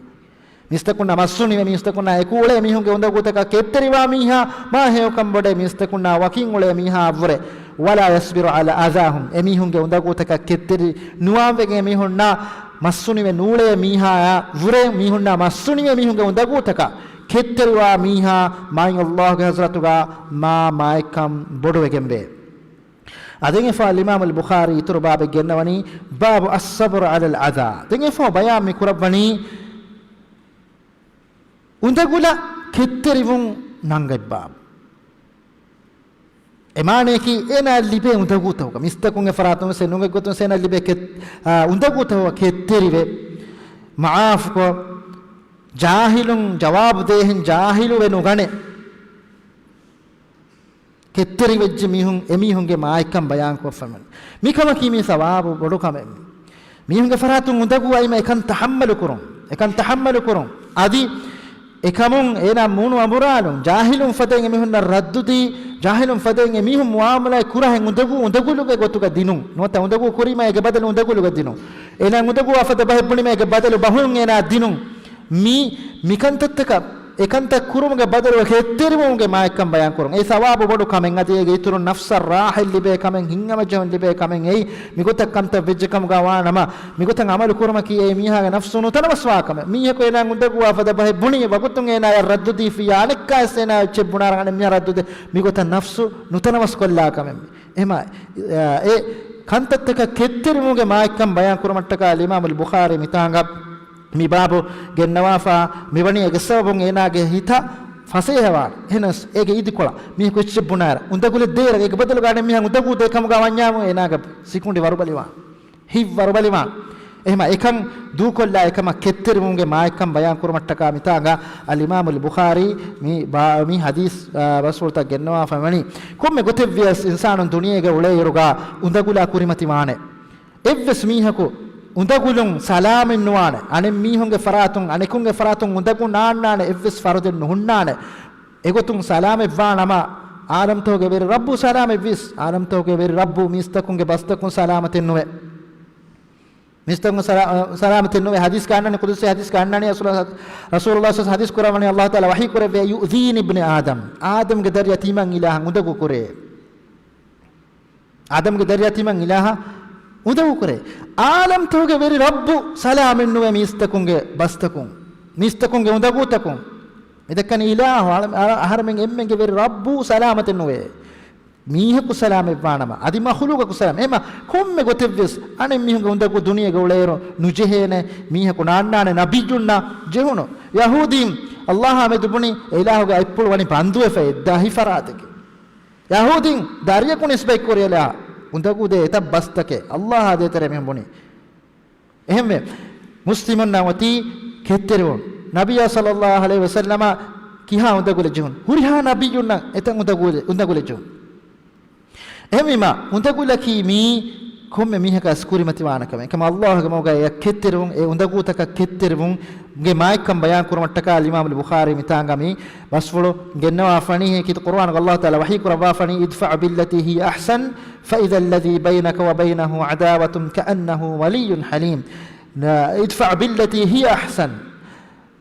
މީސްތަކުންނާ މައްސުނިވެ، މީސްތަކުންނާ އެކު އުޅޭ މީހުންގެ އުނދަގޫތަކަށް ކެތްތެރިވާ މީހާ މާ ހެޔޮކަން ބޮޑޭ މީސްތަކުންނާ ވަކިން އުޅޭ މީހާއަށްވުރެ. "وَلَا يَصْبِرُ عَلَىٰ أَذَاهُمْ." އެމީހުންގެ އުނދަގޫތަކަށް ކެތްތެރި ނުވާންވެގެން މީހުންނާ މައްސުނިވެ ނޫޅޭ މީހާއާ ވުރެ، މީހުންނާ މައްސުނިވެ މީހުންގެ އުނދަގޫތަކަށް ކެތްތެރިވާ މީހާ މާތް ﷲގެ ޙަޟްރަތުގަ މާ މާތްކަން ބޮޑުވެގެންވޭ. އަދި އެފާ އަލްއިމާމުލް ބުޚާރީ އިތުރު ބާބެއް ގެންނަވަނީ، بَابُ الصَّبْرِ عَلَى الْأَذَىٰ. ދެން އެފާ ބަޔާން މި ކުރައްވަނީ، އުނދަގުލަށް ކެތްތެރިވުން ނަންގަތް ބާބު. އެ މާނަޔަކީ އޭނާ ލިބޭ އުނދަގޫތަކުގަ، މީސްތަކުންގެ ފަރާތުން ވެސް ނުގެ ގޮތުން އޭނާ ލިބޭ ކެތް-، އާ، އުނދަގޫތަކުގަ ކެތްތެރިވެ، މަޢާފުކޮށް، ޖާހިލުން ޖަވާބު ދޭހެން ޖާހިލުވެ ނުގަނެ. ކެތްތެރިވެއްޖެ މީހުން، އެމީހުންގެ މާތްކަން ބަޔާންކޮށްފަ މި-، މިކަމަކީ މީ ސަވާބު ބޮޑު ކަމެއް. މީހުންގެ ފަރާތުން އުނދަގޫ އައިމަ އެކަން ތަޙައްމަލު ކުރުން، އެކަން ތަޙައްމަލު ކުރުން. އަދި އެކަމުން އޭނާ މޫނު އަނބުރާލުން، ޖާހިލުން ފަދައިން އެމީހުންނަށް ރައްދުދީ، ޖާހިލުން ފަދައިން އެމީހުން މުޢާމަލާތް ކުރާހެން އުނދަގޫ އުނދަގުލުގެ ގޮތުގަ ދިނުން. ނުވަތަ އުނދަގޫ ކުރީމަ އޭގެ ބަދަލު އުނދަގުލުގަ ދިނުން. އޭނާ އުނދަގޫވާ ފަދަ ބަހެއް ބުނީމަ އޭގެ ބަދަލު ބަހުން އޭނާ ދިނުން. މި، މިކަންތައްތަކަށް އެކަންތައް ކުރުމުގެ ބަދަލު ކެތްތެރިވުމުގެ މާތްކަން ބަޔާން ކުރުން. އެ ސަވާބު ބޮޑު ކަމެއް. އަދި އޭގެ އިތުރުން ނަފްސަށް ރާޙަތް ލިބޭ ކަމެއް، ހިތްހަމަޖެހުން ލިބޭ ކަމެއް އެއީ. މިގޮތަށް ކަންތައް ވެއްޖެ ކަމުގަ ވާނަމަ، މިގޮތަށް ޢަމަލު ކުރުމަކީ އެ މީހާގެ ނަފްސު ނުތަނަވަސްވާ ކަމެއް. މީހަކު އޭނާ އުނދަގޫވާ ފަދަ ބަހެއް ބުނީ، ވަގުތުން އޭނާޔަށް ރައްދު ދީފިއްޔާ، އަނެއްކާވެސް އޭނާ އެއްޗެއް ބުނާރަ އަނެއް މީހާ ރައްދު ދޭ. މިގޮތަށް ނަފްސު ނުތަނަވަސް ކޮށްލާ ކަމެއް. އެހެމަ، އެ ކަންތައްތަކަށް ކެތްތެރިވުމުގެ މާތްކަން ބަޔާން ކުރުމަށްޓަކާ އަލްއިމާމުލް ބުޚާރީ މިތާނގަ މި ބާބު ގެންނަވާފާ މިވަނީ އެގެ ސަބަބުން އޭނާގެ ހިތަށް ފަސޭހަވާނެ. އެހެނަސް އޭގެ އިދިކޮޅަށް މީހަކު އެއްޗެއް ބުނާއިރަށް އުނދަގުލެއް ދޭއިރަށް އޭގެ ބަދަލުގަ އަނެއް މީހާ އުނދަގޫ ދޭ ކަމުގަ ވަންޏާމު އޭނާގެ ސިކުނޑި ވަރުބަލިވާނެ. ހިތް ވަރުބަލިވާނެ. އެހެމަ އެކަން ދޫކޮށްލާ އެކަމަށް ކެތްތެރިވުމުގެ މާތްކަން ބަޔާން ކުރުމަށްޓަކާ މިތާނގަ އަލްއިމާމުލް ބުޚާރީ މި ބާ-، މި ޙަދީޘް، އާ، ބަސްފުޅުތައް ގެންނަވާފަ ވަނީ. ކޮންމެ ގޮތެއްވިޔަސް އިންސާނުން ދުނިޔޭގަ އުޅޭއިރުގަ އުނދަގުލާ ކުރިމަތިވާނެ. އެއްވެސް މީހަކު އުނދަގުލުން ސަލާމަތް ނުވާނެ. އަނެއް މީހުންގެ ފަރާތުން، އަނެކުންގެ ފަރާތުން އުނދަގޫ ނާންނާނެ އެއްވެސް ފަރުދެއް ނުހުންނާނެ. އެގޮތުން ސަލާމަތްވާ ނަމަ، އާލަމްތަކުގެ ވެރި ރައްބު ސަލާމަތްވީސް، އާލަމްތަކުގެ ވެރި ރައްބު މީސްތަކުންގެ ބަސްތަކުން ސަލާމަތެއް ނުވޭ. މީސްތަކުން ސަލާ-، ސަލާމަތެއް ނުވޭ. ޙަދީޘްގަ އަންނަނީ، ޤުދުސީ ޙަދީޘްގަ އަންނަނީ، ރަސޫލު-، ރަސޫލުﷲ ޞައްލަﷲު ޢަލައިހި ވަސައްލަމަ ޙަދީޘް ކުރައްވަނީ، ﷲ ތަޢާލާ ވަޙީ ކުރެއްވޭ، "يُؤْذِينِي ابْنُ آدَمَ." އާދަމްގެ ދަރިއަށް ތިމަން އިލާހަށް އުނދަގޫ ކުރޭ. އާދަމްގެ ދަރިއަށް ތިމަން އިލާހަށް އުނދަގޫ ކުރޭ. އާލަމްތަކުގެ ވެރި ރައްބު ސަލާމަތް ނުވޭ މީސްތަކުންގެ ބަސްތަކުން، މީސްތަކުންގެ އުނދަގޫތަކުން. މި ދައްކަނީ އިލާހު، އަޅަ-، އަ-، އަހަރެމެން އެންމެންގެ ވެރި ރައްބު ސަލާމަތެއް ނުވޭ. މީހަކު ސަލާމަތްވާނަމަ، އަދި މަޚުލޫގަކު ސަލާމަތް. އެހެމަ ކޮންމެ ގޮތެއްވެސް އަނެއް މީހުންގެ އުނދަގޫ ދުނިޔޭގަ އުޅޭއިރު ނުޖެހޭނެ، މީހަކު ނާންނާނެ ނަބިއްޔުންނަށް ޖެހުނު. ޔަހޫދީން ﷲ އާ މެދު ބުނި، އެ އިލާހުގެ އަތްޕުޅު ވަނީ ބަންދުވެފަ އެއްދާހި ފަރާތެކޭ. ޔަހޫދީން ދަރިޔަކު ނިސްބަތްކުރި އިލާހަށް އުނދަގޫދޭ އެތައް ބަސްތަކެއް ﷲ އާ ދޭތެރޭ މީހުން ބުނީ. އެހެންވެ، މުސްލިމުންނަށް އޮތީ ކެތްތެރިވުން. ނަބިއްޔާ ޞައްލަﷲު ޢަލައިހި ވަސައްލަމަށް ކިހާ އުނދަގުލެއް ޖެހުން؟ ހުރިހާ ނަބިއްޔުންނަށް އެތައް އުނދަގުލެއް، އުނދަގުލެއް ޖެހުން. އެހެންވީމާ، އުނދަގުލަކީ މީ ކޮންމެ މީހަކަށް ކުރިމަތިވާނެ ކަމެއް. އެކަމަށް ﷲގެ މަގުގައި ކެތްތެރިވުން، އެ އުނދަގޫތަކަށް ކެތްތެރިވުން ގެ މާތްކަން ބަޔާން ކުރުމަށްޓަކާ އަލްއިމާމުލް ބުޚާރީ މިތާނގަ މި ބަސްފުޅު ގެންނަވާފަނީ. ކީރިތި ޤުރުއާނުގަ ﷲ ތަޢާލާ ވަޙީ ކުރައްވާފަނީ، "ادْفَعْ بِالَّتِي هِيَ أَحْسَنُ فَإِذَا الَّذِي بَيْنَكَ وَبَيْنَهُ عَدَاوَةٌ كَأَنَّهُ وَلِيٌّ حَمِيمٌ." ނަ-، "ادْفَعْ بِالَّتِي هِيَ أَحْسَنُ."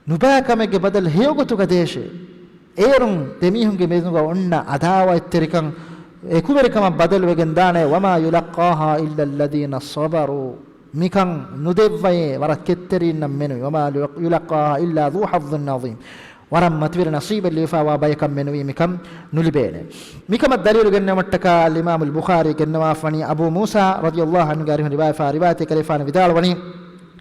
ނުބައި ކަމެއްގެ ބަދަލު ހެޔޮ ގޮތުގަ ދޭށޭ. އޭރުން ދެމީހުންގެ މެދުގަ އޮންނަ އަދާވަތްތެރިކަން އެކުވެރިކަމަށް ބަދަލުވެގެން ދާނެ. "وَمَا يُلَقَّاهَا إِلَّا الَّذِينَ صَبَرُوا." މިކަން ނުދެއްވައޭ ވަރަށް ކެތްތެރިންނަށް މެނުވީ. وما يلقاها إلا ذو حظ عظيم. ވަރަށް މަތިވެރި ނަސީބެއް ލިބިފައިވާ ބަޔަކަށް މެނުވީ މިކަން ނުލިބޭނެ. މިކަމަށް ދަލީލު ގެންނަވަމަށްޓަކާ އަލްއިމާމުލް ބުޚާރީ ގެންނަވާފަނީ އަބޫ މޫސާ ރަޟިޔަﷲ ޢަންހުގެ އަރިހުން ރިވާޔަތްވާ ރިވާޔަތެއް. އެކަލޭގެފާނު ވިދާޅުވަނީ،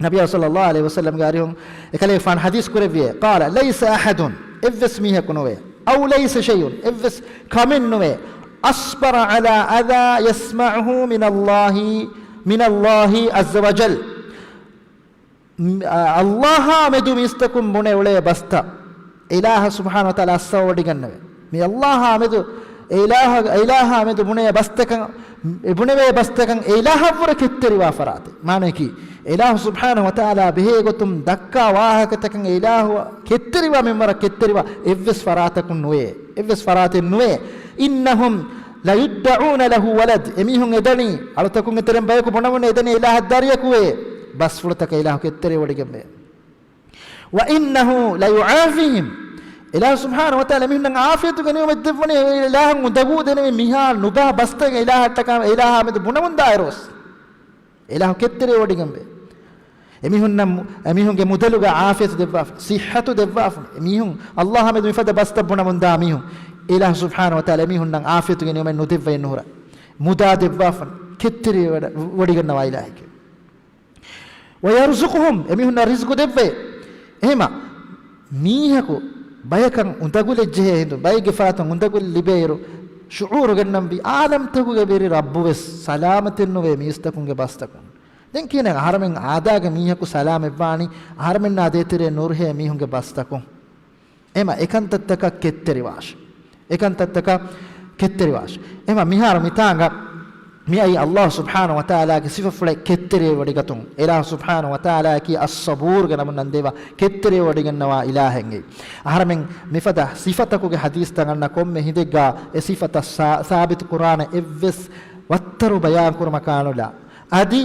ނަބިއްޔާ ޞައްލަﷲ ޢަލައިހި ވަސައްލަމްގެ އަރިހުން އެކަލޭގެފާނު ޙަދީޘް ކުރެއްވިއޭ، قال ليس أحد، އެއްވެސް މީހަކު ނުވޭ، أو ليس شيء، އެއްވެސް ކަމެއް ނުވޭ، أصبر على أذى يسمعه من الله، من الله عز وجل. މް، އަ، އައްލާހާ މެދު މީސްތަކުން ބުނެ އުޅޭ ބަސްތައް އެ އިލާހަށް ސުބްޙާނަހު ވަތަޢާލާ އައްސަވަ ވޮޑިގަންނަވޭ. މި އައްލާހާ މެދު، އެ އިލާހަށް، އެ އިލާހާ މެދު ބުނޭ ބަސްތަކަށް، އެ ބުނެވޭ ބަސްތަކަށް އެ އިލާހަށްވުރެ ކެތްތެރިވާ ފަރާތެއް. މާނަޔަކީ، އެ އިލާހު ސުބްޙާނަހު ވަތަޢާލާ ބެހޭ ގޮތުން ދައްކާ ވާހަކަތަކަށް އެ އިލާހު ކެތްތެރިވާ މިންވަރަށް ކެތްތެރިވާ އެއްވެސް ފަރާތަކުން ނުވޭ. އެއްވެސް ފަރާތެއް ނުވޭ. إنهم ليدعون له ولد، އެމީހުން އެދަނީ، އަޅުތަކުން އެތެރެން ބަޔަކު ބުނަމުން އެދަނީ އިލާހަށް ދަރިޔަކުވޭ. ބަސްފުޅުތަކަށް އިލާހު ކެތްތެރިވޮޑިގެންވޭ. وإنه ليعافيهم، އިލާހު ސުބްޙާނަހު ވަތަޢާލާ އެމީހުންނަށް ޢާފިޔަތު ގެނެވުމެއް ދެއްވަނީ، އެ އިލާހަށް އުނދަގޫ ދެނެވި މިހާ ނުބައި ބަސްތައް އިލާހަށްޓަކާ، އިލާހާ މެދު ބުނަމުންދާއިރުވެސް އިލާހު ކެތްތެރިވޮޑިގެންވޭ. އެމީހުންނަށް، އެމީހުންގެ މުދަލުގަ ޢާފިޔަތު ދެއްވާފަ، ޞިއްޙަތު ދެއްވާފަ. އެމީހުން އައްލާހާ މެދު މިފަދަ ބަސްތައް ބުނަމުންދާ މީހުން، އިލާހު ސުބްޙާނަހު ވަތަޢާލާ އެމީހުންނަށް ޢާފިޔަތު ގެނެވުމެއް ނުދެއްވައެއް ނުހުރޭ. މުދާ ދެއްވާފަ، ކެތްތެރިވަޑަ-، ވޮޑިގަންނަވާ އިލާހެކޭ. ويرزقهم، އެމީހުންނަށް ރިޒްޤު ދެއްވޭ. އެހެމަ މީހަކު ބަޔަކަށް އުނދަގުލެއް ޖެހޭ ހިނދު، ބައެއްގެ ފަރާތުން އުނދަގުލެއް ލިބޭއިރު، ޝުޢޫރު ގެންނަންވީ، އާލަމްތަކުގެ ވެރި ރައްބުވެސް ސަލާމަތެއް ނުވޭ މީސްތަކުންގެ ބަސްތަކުން. ދެން ކިހިނެއް އަހަރަމެން އާދާގެ މީހަކު ސަލާމަތްވާނީ، އަހަރަމެންނާ ދޭތެރޭ ނުރުހޭ މީހުންގެ ބަސްތަކުން. އެމަ އެކަންތައްތަކަށް ކެތްތެރިވާށި. އެކަންތައްތަކަށް ކެތްތެރިވާށި. އެމަ މިހާރު މިތާނގަ މިއައީ އައްލާހު ސުބްޙާނަހު ވަތަޢާލާގެ ސިފަފުޅެއް ކެތްތެރިވެވޮޑިގަތުން. އިލާހު ސުބްޙާނަހު ވަތަޢާލާއަކީ އައްޞަބޫރުގެ ނަމުން ނަންދެވާ ކެތްތެރިވެވޮޑިގަންނަވާ އިލާހެއް. އަހަރަމެން މިފަދަ ސިފަތަކުގެ ޙަދީޘްތައް އަންނަ ކޮންމެ ހިނދެއްގަ އެ ސިފަތައް ސާ-، ސާބިތު ކުރާނެ އެއްވެސް ވައްތަރު ބަޔާން ކުރުމަކާނުލާ، އަދި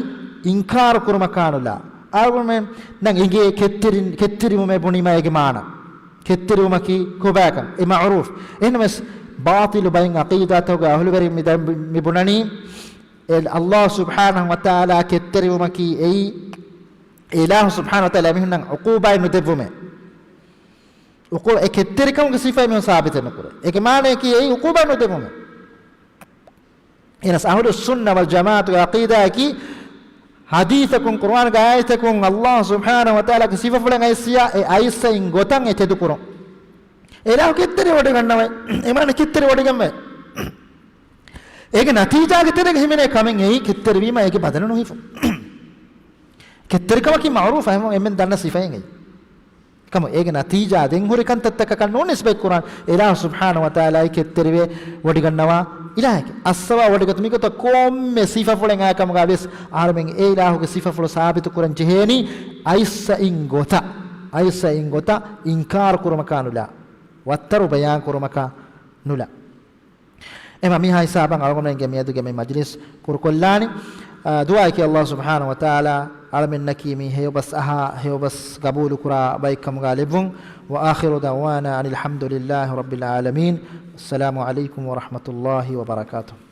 އިންކާރު ކުރުމަކާނުލާ، އަޅުގަނޑުމެންނަށް އެނގޭ ކެތްތެރި-، ކެތްތެރިވުމޭ ބުނީމާ އޭގެ މާނަ. ކެތްތެރިވުމަކީ ކޮބާކަން އެ މަޢުރޫފު. އެހެންވެސް ބާޠިލު ބައެއް ޢަޤީދާތަކުގެ އަހުލުވެރިން މި ދަ-، މި ބުނަނީ، އެ އައްލާހު ސުބްޙާނަހު ވަތަޢާލާ ކެތްތެރިވުމަކީ އެއީ، އެ އިލާހު ސުބްޙާނަހު ވަތަޢާލާ އެމީހުންނަށް ޢުޤޫބާތް ނުދެއްވުމޭ. ޢުޤޫ-، އެ ކެތްތެރިކަމުގެ ސިފައެއް މީހުން ސާބިތެއް ނުކުރޭ. އޭގެ މާނަޔަކީ އެއީ ޢުޤޫބާތް ނުދެއްވުމޭ. އެހެނަސް އަހުލުއްސުންނަ ވަލްޖަމާޢަތުގެ ޢަޤީދާއަކީ، ޙަދީޘަކުން، ޤުރުއާނުގެ އާޔަތަކުން، އައްލާހު ސުބްޙާނަހު ވަތަޢާލާގެ ސިފަފުޅެއް އައިސްޔާ، އެ އައިސް އިން ގޮތަށް އެ ތެދުކުރުން. އެ އިލާހު ކެތްތެރިވޮޑިގަންނަވައި، އެ މާނަ ކެތްތެރިވޮޑިގަންނަވައި. އޭގެ ނަތީޖާގެ ތެރޭގަ ހިމެނޭ ކަމެއް އެއީ ކެތްތެރިވީމަ އޭގެ ބަދަލު ނުހިފުން. ކެތްތެރިކަމަކީ މަޢުރޫފު، ހަމަ އެންމެން ދަންނަ ސިފައެއް އެއީ. ކަމު އޭގެ ނަތީޖާ ދެން ހުރި ކަންތައްތަކަކަށް ނޫން ނިސްބަތް ކުރާން އިލާހު ސުބްޙާނަހު ވަތަޢާލާއީ ކެތްތެރިވެ ވޮޑިގަންނަވާ އިލާހެކޭ. އައްސަވާ ވޮޑިގަތު މިގޮތަށް ކޮންމެ ސިފަފުޅެއް އާ ކަމުގަ ވެސް އަހަރުމެން އެ އިލާހުގެ ސިފަފުޅު ސާބިތު ކުރަން ޖެހޭނީ އައިއްސައިން ގޮތަށް، އައިއްސައިން ގޮތަށް އިންކާރު ކުރުމަކާ ނުލާ، ވައްތަރު ބަޔާން ކުރުމަކާ ނުލާ. އެމަ މިހާ ހިސާބަށް އަޅުގަނޑުމެންގެ މިއަދުގެ މި މަޖިލިސް ކުރުކޮށްލާނީ. އާ، ދުޢާއަކީ އައްލާހު ސުބްޙާނަހު ވަތަޢާލާ އަޅަމެންނަކީ މި ހެޔޮބަސް އަހާ، ހެޔޮބަސް ގަބޫލުކުރާ ބައެއްކަމުގަ ލެއްވުން. وآخر دعوانا أن الحمد لله رب العالمين. السلام عليكم ورحمة الله وبركاته.